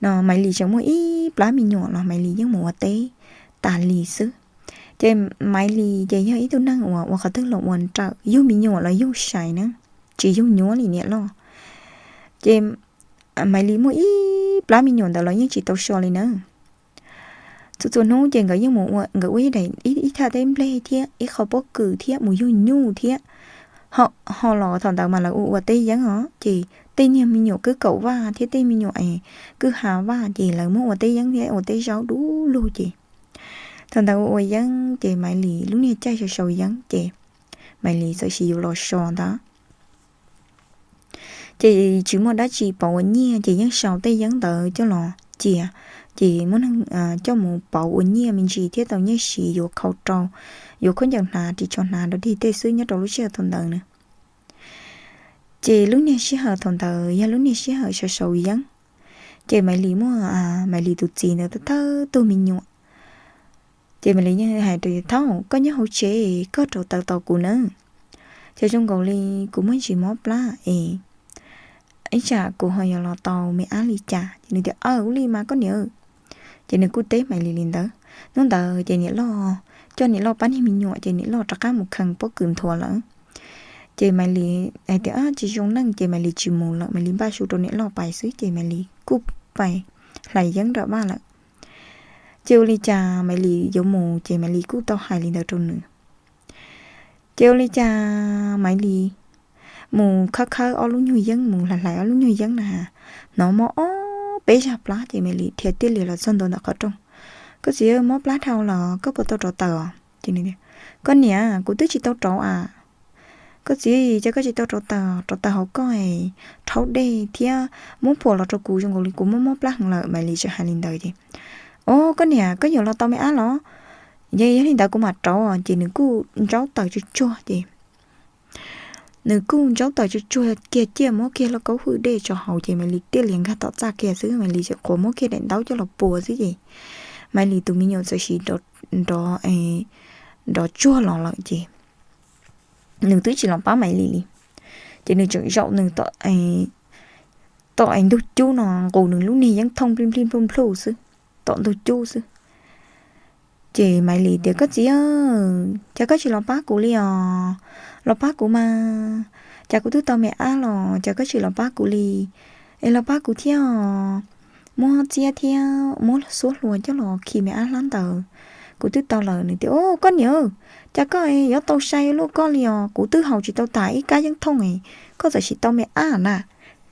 no Maiv Lis tseem muaj ib plab me nyuam los Maiv Lis yeej mus ua teb tas li xwb. Ces Maiv Lis ces yog ib tug neeg uas ua qhov twg los ua nrawm, yug me nyuam los yug sai na, tsis yug nyuab li niam loj. Ces Maiv Lis muaj ib plab me nyuam ntawd los yeej tsis tau so li na. Txhua txhua hnub ces nkawd yeej mus ua, nkawd ua ib daim ib thaj teb nplej thiab ib qho pob kws thiab mus yug nyuj thiab ho los thaum ntawd mas lawv ua ua teb yeeb os ces tej niag me nyuam kwj kaum vaj thiab tej me nyuam kwj ha vaj ces lawv muab ua teb yeeb thiab ua teb zaub du lug ces thaum ntawd ua ua yeeb ces Maiv Lis lub niag caij sau sau yeeb ces Maiv Lis txawm sis yuav los so ntawd ces tsis muaj dab tsi pauv ua nyiaj ces yeej sau tej yeeb ntawd coj los cia. Ces muab neeg coj mus pauv ua nyiaj me ntsis thiab tau nyiaj siv yuav khau rau, yuav khaub ncaws hnav ris tsho hnav rau dig tej xwb nyob rau lub sij hawm thaum ntawd na. Ces lub niag sij hawm thaum ntawd yog lub niag sij hawm sau sau yeeb. Ces Maiv Lis muaj Maiv Lis tus txiv ntawd thawj tug me nyuam. Ces Maiv Lis yeej hais rau tias, Thaum koj nyob hauv tsev koj rauv taws tos kuv nawb, ces zoo nkaus li kuv muaj ntsis mob plab es ib tsam kuv ho yuav los tau me ab li cas. Ces nws tias, Aw, ua li mas koj niam. Ces nws kuj teb Maiv Lis li ntawd. Hnub ntawd ces niam loj coj niam loj pab niag me nyuam ces niam loj rov qab mus khees pob kws nthuav lawm. Ces Maiv Lis hais tias tsis zoo neej ces Maiv Lis tsis mus lawm, Maiv Lis npaj su rau niam loj pais xwb ces Maiv Lis kuj pais hlais yeeb nram vaj lawm. Ces ua li cas Maiv Lis yuav mus ces Maiv Lis kuj tau hais li ntawd rau nws. Ces ua li cas Maiv Lis mus khawb khawb ob lub nyuag yeeb, mus hlais hlais ob lub nyuag yeeb na, hnov mob ob peb zaj plab ces Maiv Lis dhia tiaj lias los txog ntua ntawm qhov rooj. Koj txiv, mob plab dhau los koj puas tau rauv taws? Koj niam, kuv twb tsis tau rauv a. Koj txiv, cas koj tsis tau rauv taws? Rauv taws hauv koj rhaub dej thiab muab phuam los rau kuv zoo nkaus li kuv mob mob plab heev lawm. Maiv Lis tseem hais li ntawd ces, Au, koj niam, koj yuav los tau me ab los? Yog li ntawd kuv mam rauv. Ces nws kuj ntsaub taws tsuag tsuag ces nws kuj ntsaub taws tsuag tsuag kiag ciaj muab kiag lauj kaub hwj dej tso hauv ces Maiv Lis tiaj lias nkag tom txaj kiag xwb, Maiv Lis tseem qhuav muab kiag daim ntaub coj los pua xwb ces Maiv Lis tus me nyuam txawm sis nrov, nrov tsuag los lawm ces nws twb tsis los pab Maiv Lis li. Ces nws tseem zaum nws tom ntug cub no nqus nws lub niag yeeb thooj nplij nplij nplug nplug xwb, tom ntug cub xwb. Ces Maiv Lis tias, Koj txiv, cas koj tsis los pab kuv li os? Los pab kuv mas, cas kuv twb tau me ab los cas koj tsis los pab kuv li? Es los pab kuv thiab os, muab txiab thiab muab xuab hlua coj los khi me ab hlab ntawd, kuv twb tau lawm. Nws tias, Au, koj niam, cas koj yuav tau sai luaj koj li os? Kuv twb haus tsis tau tas ib kab yeeb thooj, koj txawm sis tau me ab na.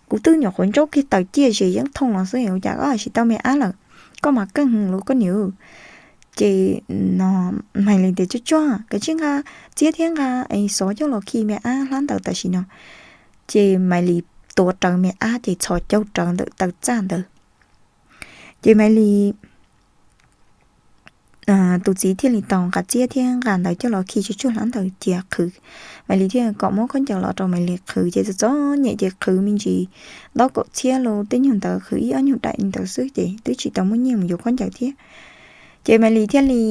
Kuv twb nyuam qhuav ntsaub kiag taws ciaj ze yeeb thooj los xwb, ua cas koj sis tau me ab lawm? Koj mas keej heev lauj koj niam. Ces Maiv Lis tias, Tsuag tsuag, koj tsis nqa txiab thiab nqa xov coj los khi me ab hlab ntawd tam sim no. Ces Maiv Lis tuav rawv me ab ces txhos caug rawv ntawm taw txaj ntawd. Ces Maiv Lis tus txiv thiaj li tau nqa txiab thiab nqa ntawd coj los khi tsuag tsuag hlab ntawd cia qhwv. Maiv Lis thiaj kom muab khaub ncaws los rau Maiv Lis qhwv ces txom txom nyem ces qhwv me ntsis ntaub kaum txhiab los tej nyuag ntawd, qhwv ib ob nyuag daim li ntawd xwb ces twb tsis tau muaj nyiaj mus yuav khaub ncaws thiab. Ces Maiv Lis thiaj li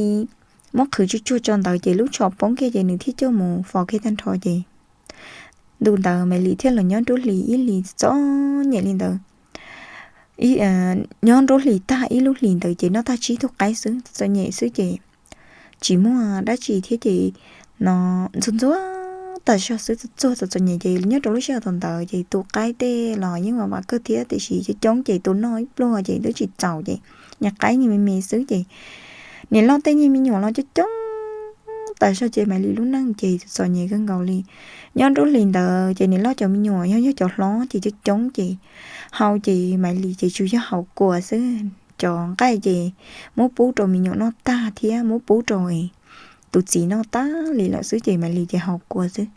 muab qhwv tsuag tsuag tso ntawd ces lub tsho poob kiag ces nws thiaj coj mus faus kiag tag nrho ces ntu ntawd Maiv Lis thiaj los nyob nruab hlis ib hlis txom nyem li ntawd. Nyob nruab hlis tag ib lub hlis ntawd ces noj tag tsib tug qaib xwb, txom nyem xwb ces tsis muaj dab tsi thiab ces no ntxuag ntxuag tas zog xwb, txog txom txom nyem ces nyob rau lub sij hawm thaum ntawd ces tus qaib tej los yeej vam vam kawg thiab tiam sis coob coob ces tus noj ib pluag ces twb tsis txaus ces niag qaib niag me me xwb ces niam loj tej niag me nyuam los coob coob tas zog ces Maiv Lis lub neej ces txom nyem kawg nkaus li. Nyob nruab hlis ntawd ces niam loj cov me nyuam yog yog cov hlob ces coob coob ces hau ces Maiv Lis ces tsuas yog haus kua xwb. Cov nqaij ces muab pub rau me nyuam noj tag thiab muab pub rau tus txiv noj tag li lawm xwb ces Maiv Lis ces haus kua xwb.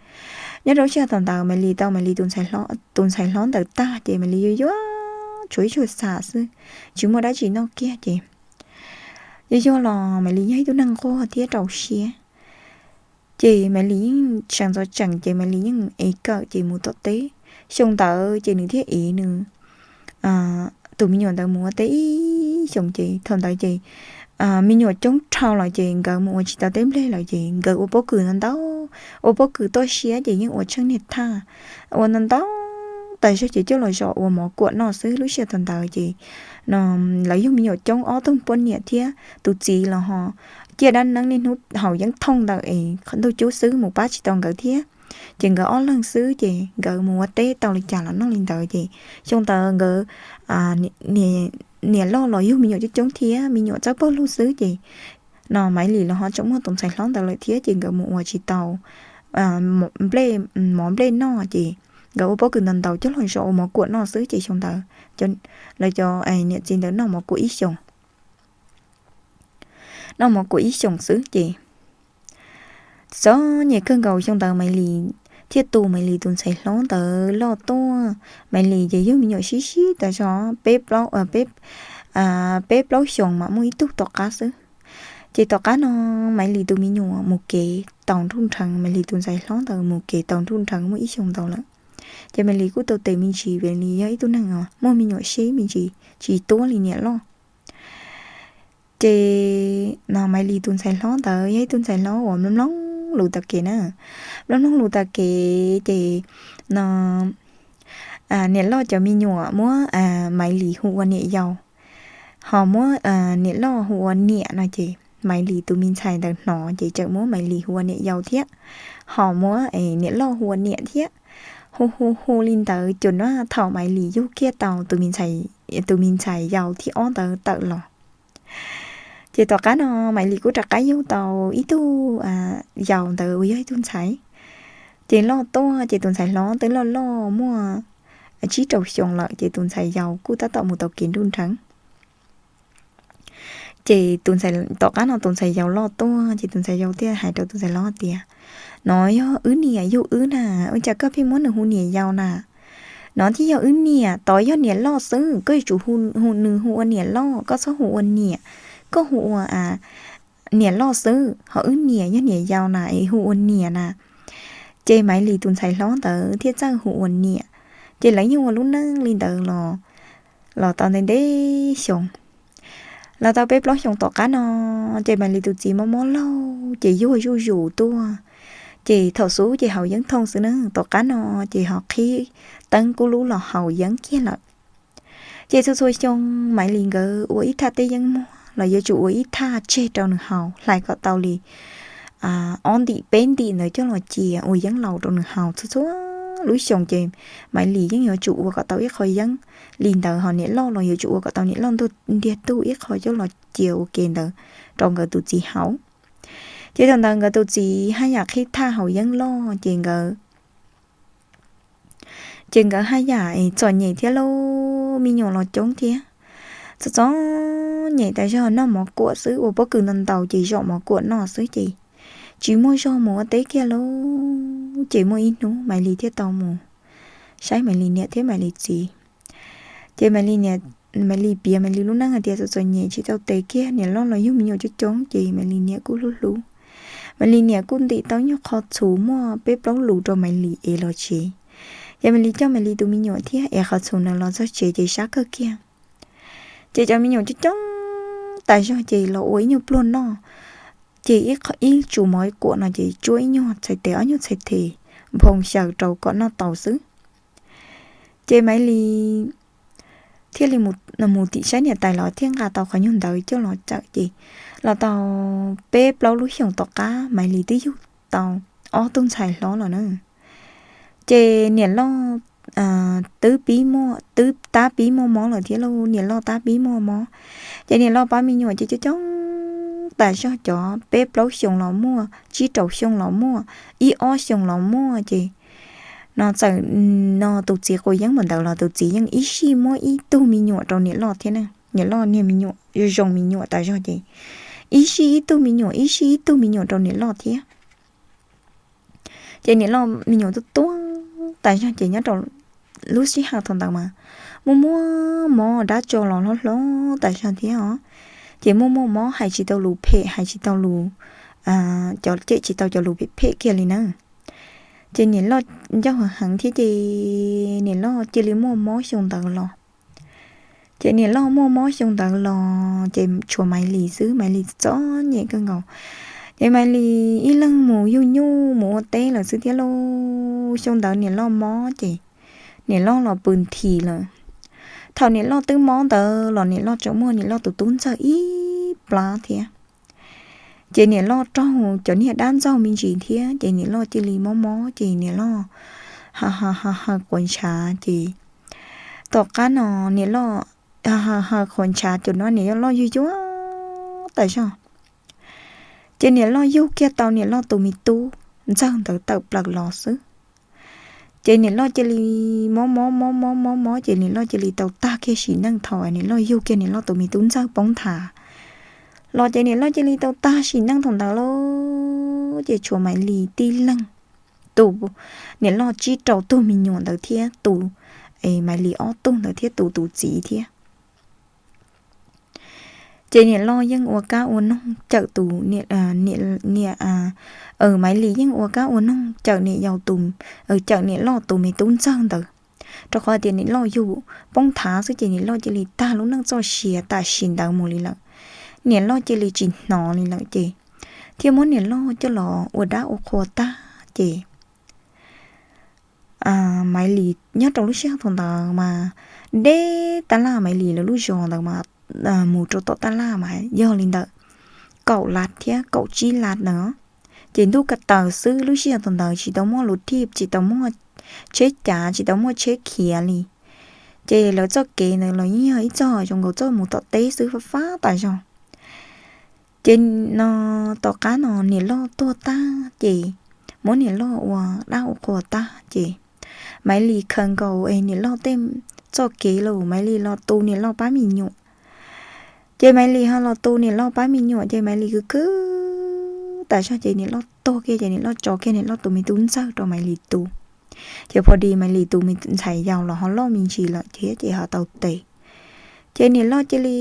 Nyob rau lub sij hawm thaum ntawd Maiv Lis tau Maiv Lis tus ntxhais hlob ntawd tag ces Maiv Lis yuag yuag tshuav ib tshuag xam xwb, tsis muaj dab tsi noj kiag ces yuag yuag los Maiv Lis yog ib tug neeg nquag thiab rau siab. Ces Maiv Lis yeej sawv ntxov tsees ces Maiv Lis yeej ev kawm ces mus tom teb. Xyoo ntawd ces nws thiaj ev nws tus me nyuam ntawd mus ua teb ib xyoos ces thaum ntawd ces me nyuam coob dhau lawm ces nkawd mus ua tsis tau teb nplej lawm ces nkawd ua pob kws ntau ntau, ua pob kws toj siab ces yeej ua tsheej niag thaj, ua ntau ntau tas zog ces coj los zom ua mov kuam noj xwb. Lub sij hawm thaum ntawd ces no lawv yug me nyuam coob, ob tug poj niam thiab tus txiv los ho ciaj dab neeb niaj hnub haus yeeb thooj ntawm es ntug cub xwb mus pab tsis tau nkawd thiab. Ces nkawd ob leeg xwb ces nkawd mus ua teb tau li cas los noj li ntawd ces xyoo ntawd nkawd niam loj los yug me nyuam coob coob thiab me nyuam txawj pawg lug xwb ces no Maiv Lis los ho tseem muaj tus ntxhais hlob ntawd lawm thiab ces nkawd mus ua tsis tau nplej, mov nplej noj ces nkawd ua pob kws ntau ntau coj los zom ua mov kuam noj xwb ces xyoo ntawd lawv cov niam txiv ntawd noj mov kuam ib xyoos, noj mov kuam ib xyoos xwb ces txom nyem kawg nkaus. Xyoo ntawd Maiv Lis thiaj tu Maiv Lis tus ntxhais hlob ntawd loj tuaj. Maiv Lis ces yug me nyuam sib sib tas zog peb plaub, peb plaub xyoos mas muaj ib tug tom qab xwb. Ces tom qab no Maiv Lis tus me nyuam mus kev tau nruj nrheev, Maiv Lis tus ntxhais hlob ntawd mus kev tau nruj nrheev muaj ib xyoos ntau lawm. Ces Maiv Lis kuj tau tes me ntsis, Maiv Lis yog ib tug neeg muaj me nyuam sib me ntsis tsis tuab li niam loj. Ces no Maiv Lis tus ntxhais hlob ntawd yog ib tug ntxhais hlob uas mloog mloog lus tag kev na. Mloog mloog lus tag kev ces no niam loj cov me nyuam muab Maiv Lis hu ua niam yau, ho muab niam loj hu ua niam no ces Maiv Lis tus me ntxhais ntawd hnov ces tseem muab Maiv Lis hu ua niam yau thiab, ho muab niam loj hu ua niam thiab. Hu hu hu li ntawd ces no thaum Maiv Lis yug kiag tau tus me ntxhais yau thib ob ntawd tawm los, ces tom qab no Maiv Lis kuj rov qab yug tau ib tug yau ntawd uas yog ib tug ntxhais. Ces loj tuaj ces tus ntxhais hlob twb loj loj muaj tsib rau xyoo lawm ces tus ntxhais yau kuj tab tom mus tau kev nruj nrheev. Ces tom qab no tus ntxhais yau loj tuaj ces tus ntxhais yau thiaj hais rau tus ntxhais hlob tias, no yog wb niam yug wb na, ua cas koj pheej muab nws hu niam yau na? No thiaj yog wb niam, tod yog niam loj xwb, koj yuav tsum hu nws hu ua niam loj, koj txhob hu ua niam, koj hu ua niam loj xwb, ho wb niam yog niam yau na es hu ua niam na. Ces Maiv Lis tus ntxhais hlob ntawd thiaj txawj hu ua niam. Ces lawv yeej ua lub neej li ntawd los los tau ntev ntev xyoo. Los tau peb plaub xyoos tom qab no ces Maiv Lis tus txiv mob mob laug ces yuag zuj zus tuaj. Ces thaum xub ces haus yeeb thooj xwb na, tom qab no ces ho qhib teeb kub lub los haus yeeb kiag lawm. Ces txhua txhua xyoo Maiv Lis nkawd ua ib thaj teb yeeb muag los yuav tsum ua ib thaj tseg rau nws haus hlais kom tau li ob ntim peb ntim ntawd coj los cia ua yeeb laus rau nws haus txhua txhua lub xyoo. Ces Maiv Lis yeej yuav tsum ua kom tau ib qho yeeb li ntawd, ho niam loj los yuav tsum ua kom tau niam loj ntiag tug ib qho coj los cia ua ke ntawd rau nkawd tus txiv haus. Ces thaum ntawd nkawd tus txiv haj yam qhib thaj haus yeeb loj ces nkawd ces nkawd haj yam txom nyem thiab lauj, me nyuam los coob thiab. Txom txom nyem tas zog, noj mov kuam xwb, ua pob kws ntau ntau ces zom mov kuam noj xwb ces tsis muaj zog mus ua teb kiag lauj. Ces muaj ib hnub Maiv Lis thiaj tau mus saib Maiv Lis niam thiab Maiv Lis txiv. Ces Maiv Lis niam, Maiv Lis piav Maiv Lis lub neej hais tias txom txom nyem tsis tau tes kiag, niam loj los yug me nyuam coob coob ces Maiv Lis niam kuj hlub hlub. Maiv Lis niam kuj ntim tau nyuag qho txhuv muaj peb plaub lus rau Maiv Lis ev los tsev. Ces Maiv Lis coj Maiv Lis tus me nyuam thiab ev qhov txhuv ntawd los txog tsev ces sab kawg kiag. Ces cov me nyuam coob coob tas zog ces los ua ib nyuag pluag noj. Ces ib tsum mov kuam no ces tsuab ib nyuag txhais tes ob nyuag txhais tes nphoo xyaw rau kom noj tau xwb. Ces Maiv Lis thiaj li mus tim saib niam tais los thiaj nqa tau qhov nyuag ntawd coj los cawm ces los tau peb plaub lub xyoos tom qab Maiv Lis twb yug tau ob tug ntxhais hlob los na. Ces niam loj twb pib muaj, twb tab pib muaj mob lawm thiab lauj, niam loj tab pib muaj mob. Ces niam loj pab me nyuam ces coob coob tas zog, cov peb plaub xyoos los muaj, tsib rau xyoo los muaj, ib ob xyoos los muaj ces no txawm no tus txiv quav yeeb mus ntawd los tus txiv yeej ib sij muab ib tug me nyuam rau niam loj thiab na. Niam loj niag me nyuam zoo me nyuam tas zog ces ib sij ib tug me nyuam, ib sij ib tug me nyuam rau niam loj thiab. Ces niam loj me nyuam tuaj tuaj tas zog ces nyob rau lub sij hawm thaum ntawd mas muaj muaj mob dab tso los hlob hlob tas zog thiab os. Ces muaj muaj mob hais tsis tau lus phem, hais tsis tau lus, cov cem tsis tau cov lus phem phem kiag li na. Ces niam loj ncauj heev heev thiab ces niam loj cia li muaj mob xyoo ntawd los. Ces niam loj muaj mob xyoo ntawd los ces tshuav Maiv Lis xwb, Maiv Lis txom nyem kawg nkaus. Ces Maiv Lis ib leeg mus yug nyuj mus ua teb lawm xwb thiab lauj. Xyoo ntawd niam loj mob ces niam loj los pw nthi lawm. Thaum niam loj twb mob ntawd los niam loj tseem muaj niam loj tus tub ntxawg ib plab thiab. Ces niam loj raug cov niag dab ntxaug me ntsis thiab ces niam loj cia li mob mob ces niam loj ha ha ha ha quav ntshav ces tom qab no niam loj ha ha ha quav ntshav ces no niam loj yug yuag tas zog. Ces niam loj yug kiag tau niam loj tus me tub ntxawg ntawd tawm plaws los xwb. Ces niam loj cia li mob mob mob mob mob mob ces niam loj cia li tau tag kiag sim neej thaum niam loj yug kiag niam loj tus me tub ntxawg poob nthav los ces niam loj cia li tau tag sim neej thaum ntawd lawm ces tshuav Maiv Lis tib leeg, tus niam loj tsib rau tug me nyuam ntawd thiab tus, Maiv Lis ob tug ntawd thiab tus tus txiv thiab. Ces niam loj yeej ua kab ua noog cawm tus, niam, Maiv Lis yeej ua kab ua noog cawm niam yau tus, cawm niam loj tus me tub ntxawg ntawd, rau qhov tias niam loj yug poob nthav xwb ces niam loj cia li tag lub neej txoj sia tam sim ntawd mus li lawm. Niam loj cia li tsis hnov li lawm ces thiaj muab niam loj coj los ua dab ua qhua tag ces Maiv Lis nyob rau lub sij hawm thaum ntawd mas deb tab laj, Maiv Lis lawv lub zos ntawd mas mus rau tom tab laj mas yog li ntawm kaum lab thiab kaum tsib lab ntawd. Ces ntuj ka taws xwb, lub sij hawm thaum ntawd tsis tau muaj lus thij, tsis tau muaj tsheb cav, tsis tau muaj tsheb khiav li. Ces lawv txoj kev ntawd los yeej yog ib txoj zoo nkaus txoj mus tom teb xwb fab fab tas zog. Ces no tom qab no niam loj tuag tag ces muab niam loj ua dab ua qhua tag ces Maiv Lis khaws nkaus niam loj tej txoj kev los Maiv Lis los tu niam loj pab me nyuam. Ces Maiv Lis ho los tu niam loj pab me nyuam ces Maiv Lis khwv khwv tas zog ces niam loj tuag kiag ces niam loj tso kiag niam loj tus me tub ntxawg rau Maiv Lis tu. Ces pho dis Maiv Lis tus me ntxhais yau los ho loj me ntsis lawm thiab ces ho tau tes. Ces niam loj cia li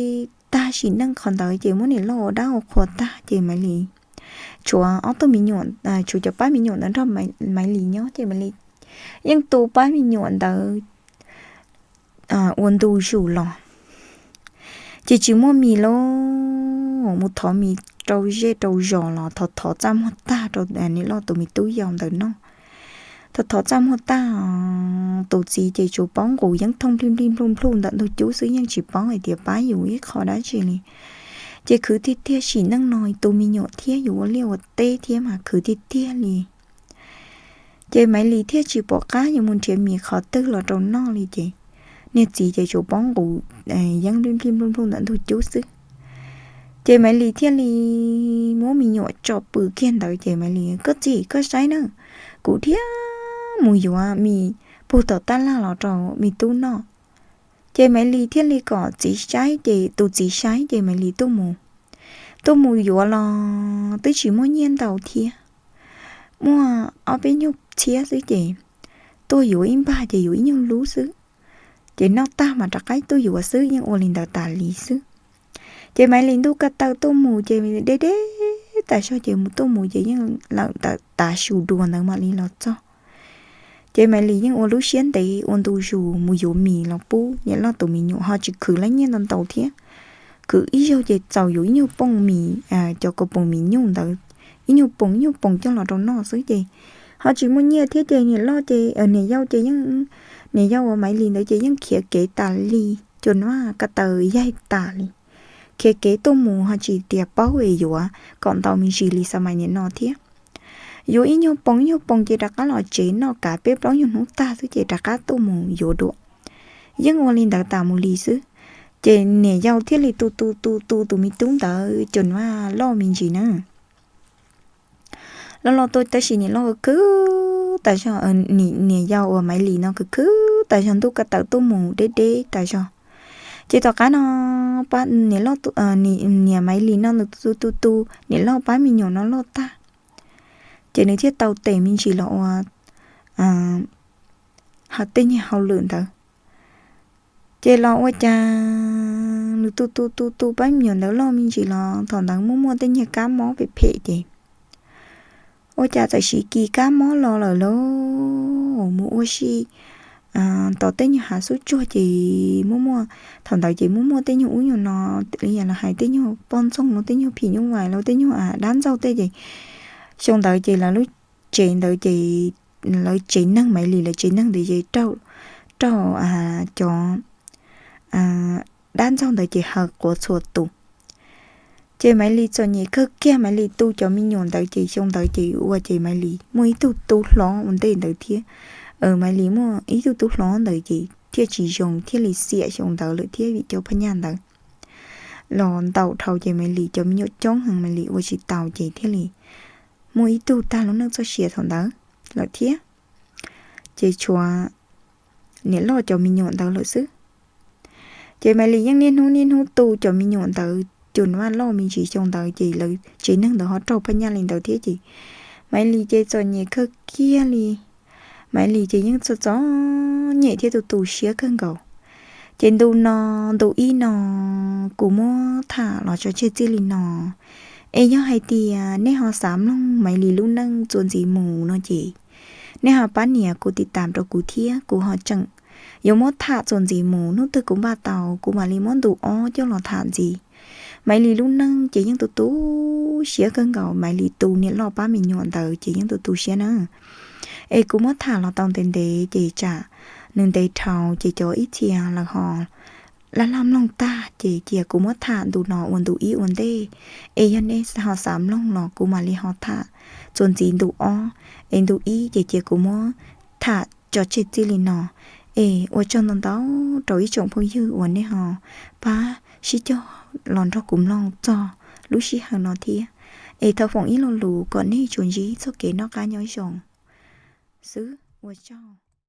tag sim neej qhov ntawd ces muab niam loj ua dab ua qhua tag ces Maiv Lis tshuav ob tug me nyuam, tshuav cov pab me nyuam ntawd nrog Maiv Lis nyob ces Maiv Lis yeej tu pab me nyuam ntawd ua ntu zus los ces tsis muaj mis lauj, mus thov mis rau zej rau zos los thov thov txaj muag tag rau niam loj tus me tub yau ntawd noj. Thov thov txaj muag tag, tus txiv ces tsuas paub nqus yeeb thooj nplij nplij nplug nplug ntawm ntug cub xwb, yeej tsis paub hais tias pab yus ib qho dab tsi li. Ces khwv tiag tiag sim neej no tu me nyuam thiab yus ua liaj ua teb thiab mas khwv tiag tiag li. Ces Maiv Lis thiaj tsis pom qab yuav mus nrhiav mis qhov twg los rau noj li ces niag txiv ces tsuas paub nqus yeeb nplij nplij nplug nplug ntawm ntug cub xwb. Ces Maiv Lis thiaj li muab me nyuam tso pw kiag ntawd ces Maiv Lis, koj txiv koj saib na, kuv thiaj mus yuav mis puag tom tab laj los rau me tub noj. Ces Maiv Lis thiaj li kom txiv saib ces tus txiv saib ces Maiv Lis tuaj mus, tuaj mus yuav los twb tsis muaj nyiaj ntau thiab, muaj ob peb nyuag txhiab xwb ces tuaj yuav ib npag ces yuav ib nyuag lub xwb. Ces noj tag mas rov qab tuaj yuav xwb, yeej ua li ntawd tas li xwb. Ces Maiv Lis ntuj ka taw tuaj mus ces deb deb tas zog ces mus tuaj mus ces yeej lawm ntawm tav su dua ntawd mam li los txog. Ces Maiv Lis yeej ua lub siab ntev ua ntu zus mus yuav mis los pub niam loj tus me nyuam ho tsis khwv lab nyiaj ntau ntau thiab. Khwv ib zaug ces txaus yuav ib nyuag pooj mis, cov kaus poom mis nyuj ntawd, ib nyuag poom ib nyuag poom coj los rau noj xwb ces ho tsis muaj nyiaj thiab ces niam loj ces niam yau ces yeej, niam yau uas Maiv Lis ntawd ces yeej khiav kev tas li, cua nuav ka taw yaig tas li. Khiav kev tuaj mus ho tsis tias paub es yuav kom ntau me ntsis li xav mas niam no thiab. Yuav ib nyuag poom ib nyuag poom ces rov qab los tsev noj kav peb plaub nyuag hnub tag xwb ces rov qab tuaj mus yuav dua. Yeej ua li ntawd tas mus li xwb. Ces niam yau thiaj li tu tu tu tu tus me tub ntawd cua nuav loj me ntsis na. Los los tu tab sis niam loj khwv tas zog, niam yau uas Maiv Lis no khwv khwv tas zog ntuj ka taw tuaj mus deb deb tas zog. Ces tom qab no niam Maiv Lis no nws tu tu tu niam loj pab me nyuam no loj tag, ces nws thiaj tau tes me ntsis los ua ha tej nyuag hauj lwm ntawd. Ces los ua cas nws tu tu tu tu pab me nyuam ntawd loj me ntsis los thaum ntawd muaj muaj tej nyuag kab mob phem phem ces ua cas txawm siv kis kab mob los lawm lauj, mus ua si tom tej nyuag hav xub tsuag ces muaj muaj, thaum ntawd ces muaj muaj tej nyuag ub nyuag no, li yam los hais tej nyuag poj ntxoog los tej nyuag phim nyuj vais los tej nyuag dab ntxaug tej ces xyoo ntawd ces lawv lub tsev ntawd ces lawv tsev neeg Maiv Lis lawv tsev neeg ntawd ces raug cov dab ntxaug ntawd ces haw quav txhua tus. Ces Maiv Lis txom nyem kawg kiag, Maiv Lis tu cov me nyuam ntawd ces xyoo ntawd ces ua ces Maiv Lis muaj ib tug tub hlob ua ntej ntawd thiab. Maiv Lis muaj ib tug tub hlob ntawd ces thiaj tsis zoo thiaj li xiam xyoo ntawd lawm thiab vim cov phab nyaj ntawd los ntaus dhau ces Maiv Lis cov me nyuam coob heev Maiv Lis ua tsis tau ces thiaj li muaj ib tug tag lub neej txoj sia thaum ntawd lawm thiab. ces tshuav niam loj cov me nyuam ntawd lawm xwb. Ces Maiv Lis yeej niaj hnub niaj hnub tu cov me nyuam ntawd, cov Vaj loj me ntsis xyoo ntawd ces lawv tsev neeg ntawd ho raug phaj nyaj li ntawd thiab ces Maiv Lis ces txom nyem kawg kiag li. Maiv Lis ces yeej txom txom nyem thiab tu tu siab kawg nkaus. Ces ntu no, ntu ib no kuv muab tham los tso tseg txij li no. Es yog hais tias nej ho xav mloog Maiv Lis lub neej txuas ntxiv mus no ces nej ho pab nias kuv tiv tam rau kuv thiab kuv ho tseem yuav muab tham txuas ntxiv mus. Hnub twg kuv npaj tau kuv mam li muab ntu ob coj los tham ntxiv. Maiv Lis lub neej ces yeej tu tu siab kawg nkaus, Maiv Lis tu niam loj pab me nyuam ntawd ces yeej tu tu siab na. Es kuv muab tham los tau ntev ntev ces tsam nws ntev dhau ces cov ib txhia lawv ho laj laj mloog tag ces cia kuv muab tham ntu no ua ntu ib ua ntej. Es yog nej ho xav mloog los kuv mam li ho tham txuas ntxiv ntu ob. Es ntu ib ces cia kuv muab tham tso tseg txij li no. Es ua tsaug ntau ntau rau ib tsoom phooj ywg uas nej ho pab sib cog los nrog kuv mloog txog lub sij hawm no thiab. Es thov foom ib lo lus kom nej tsuas ntsib txoj kev noj qab nyob zoo xwb, ua tsaug.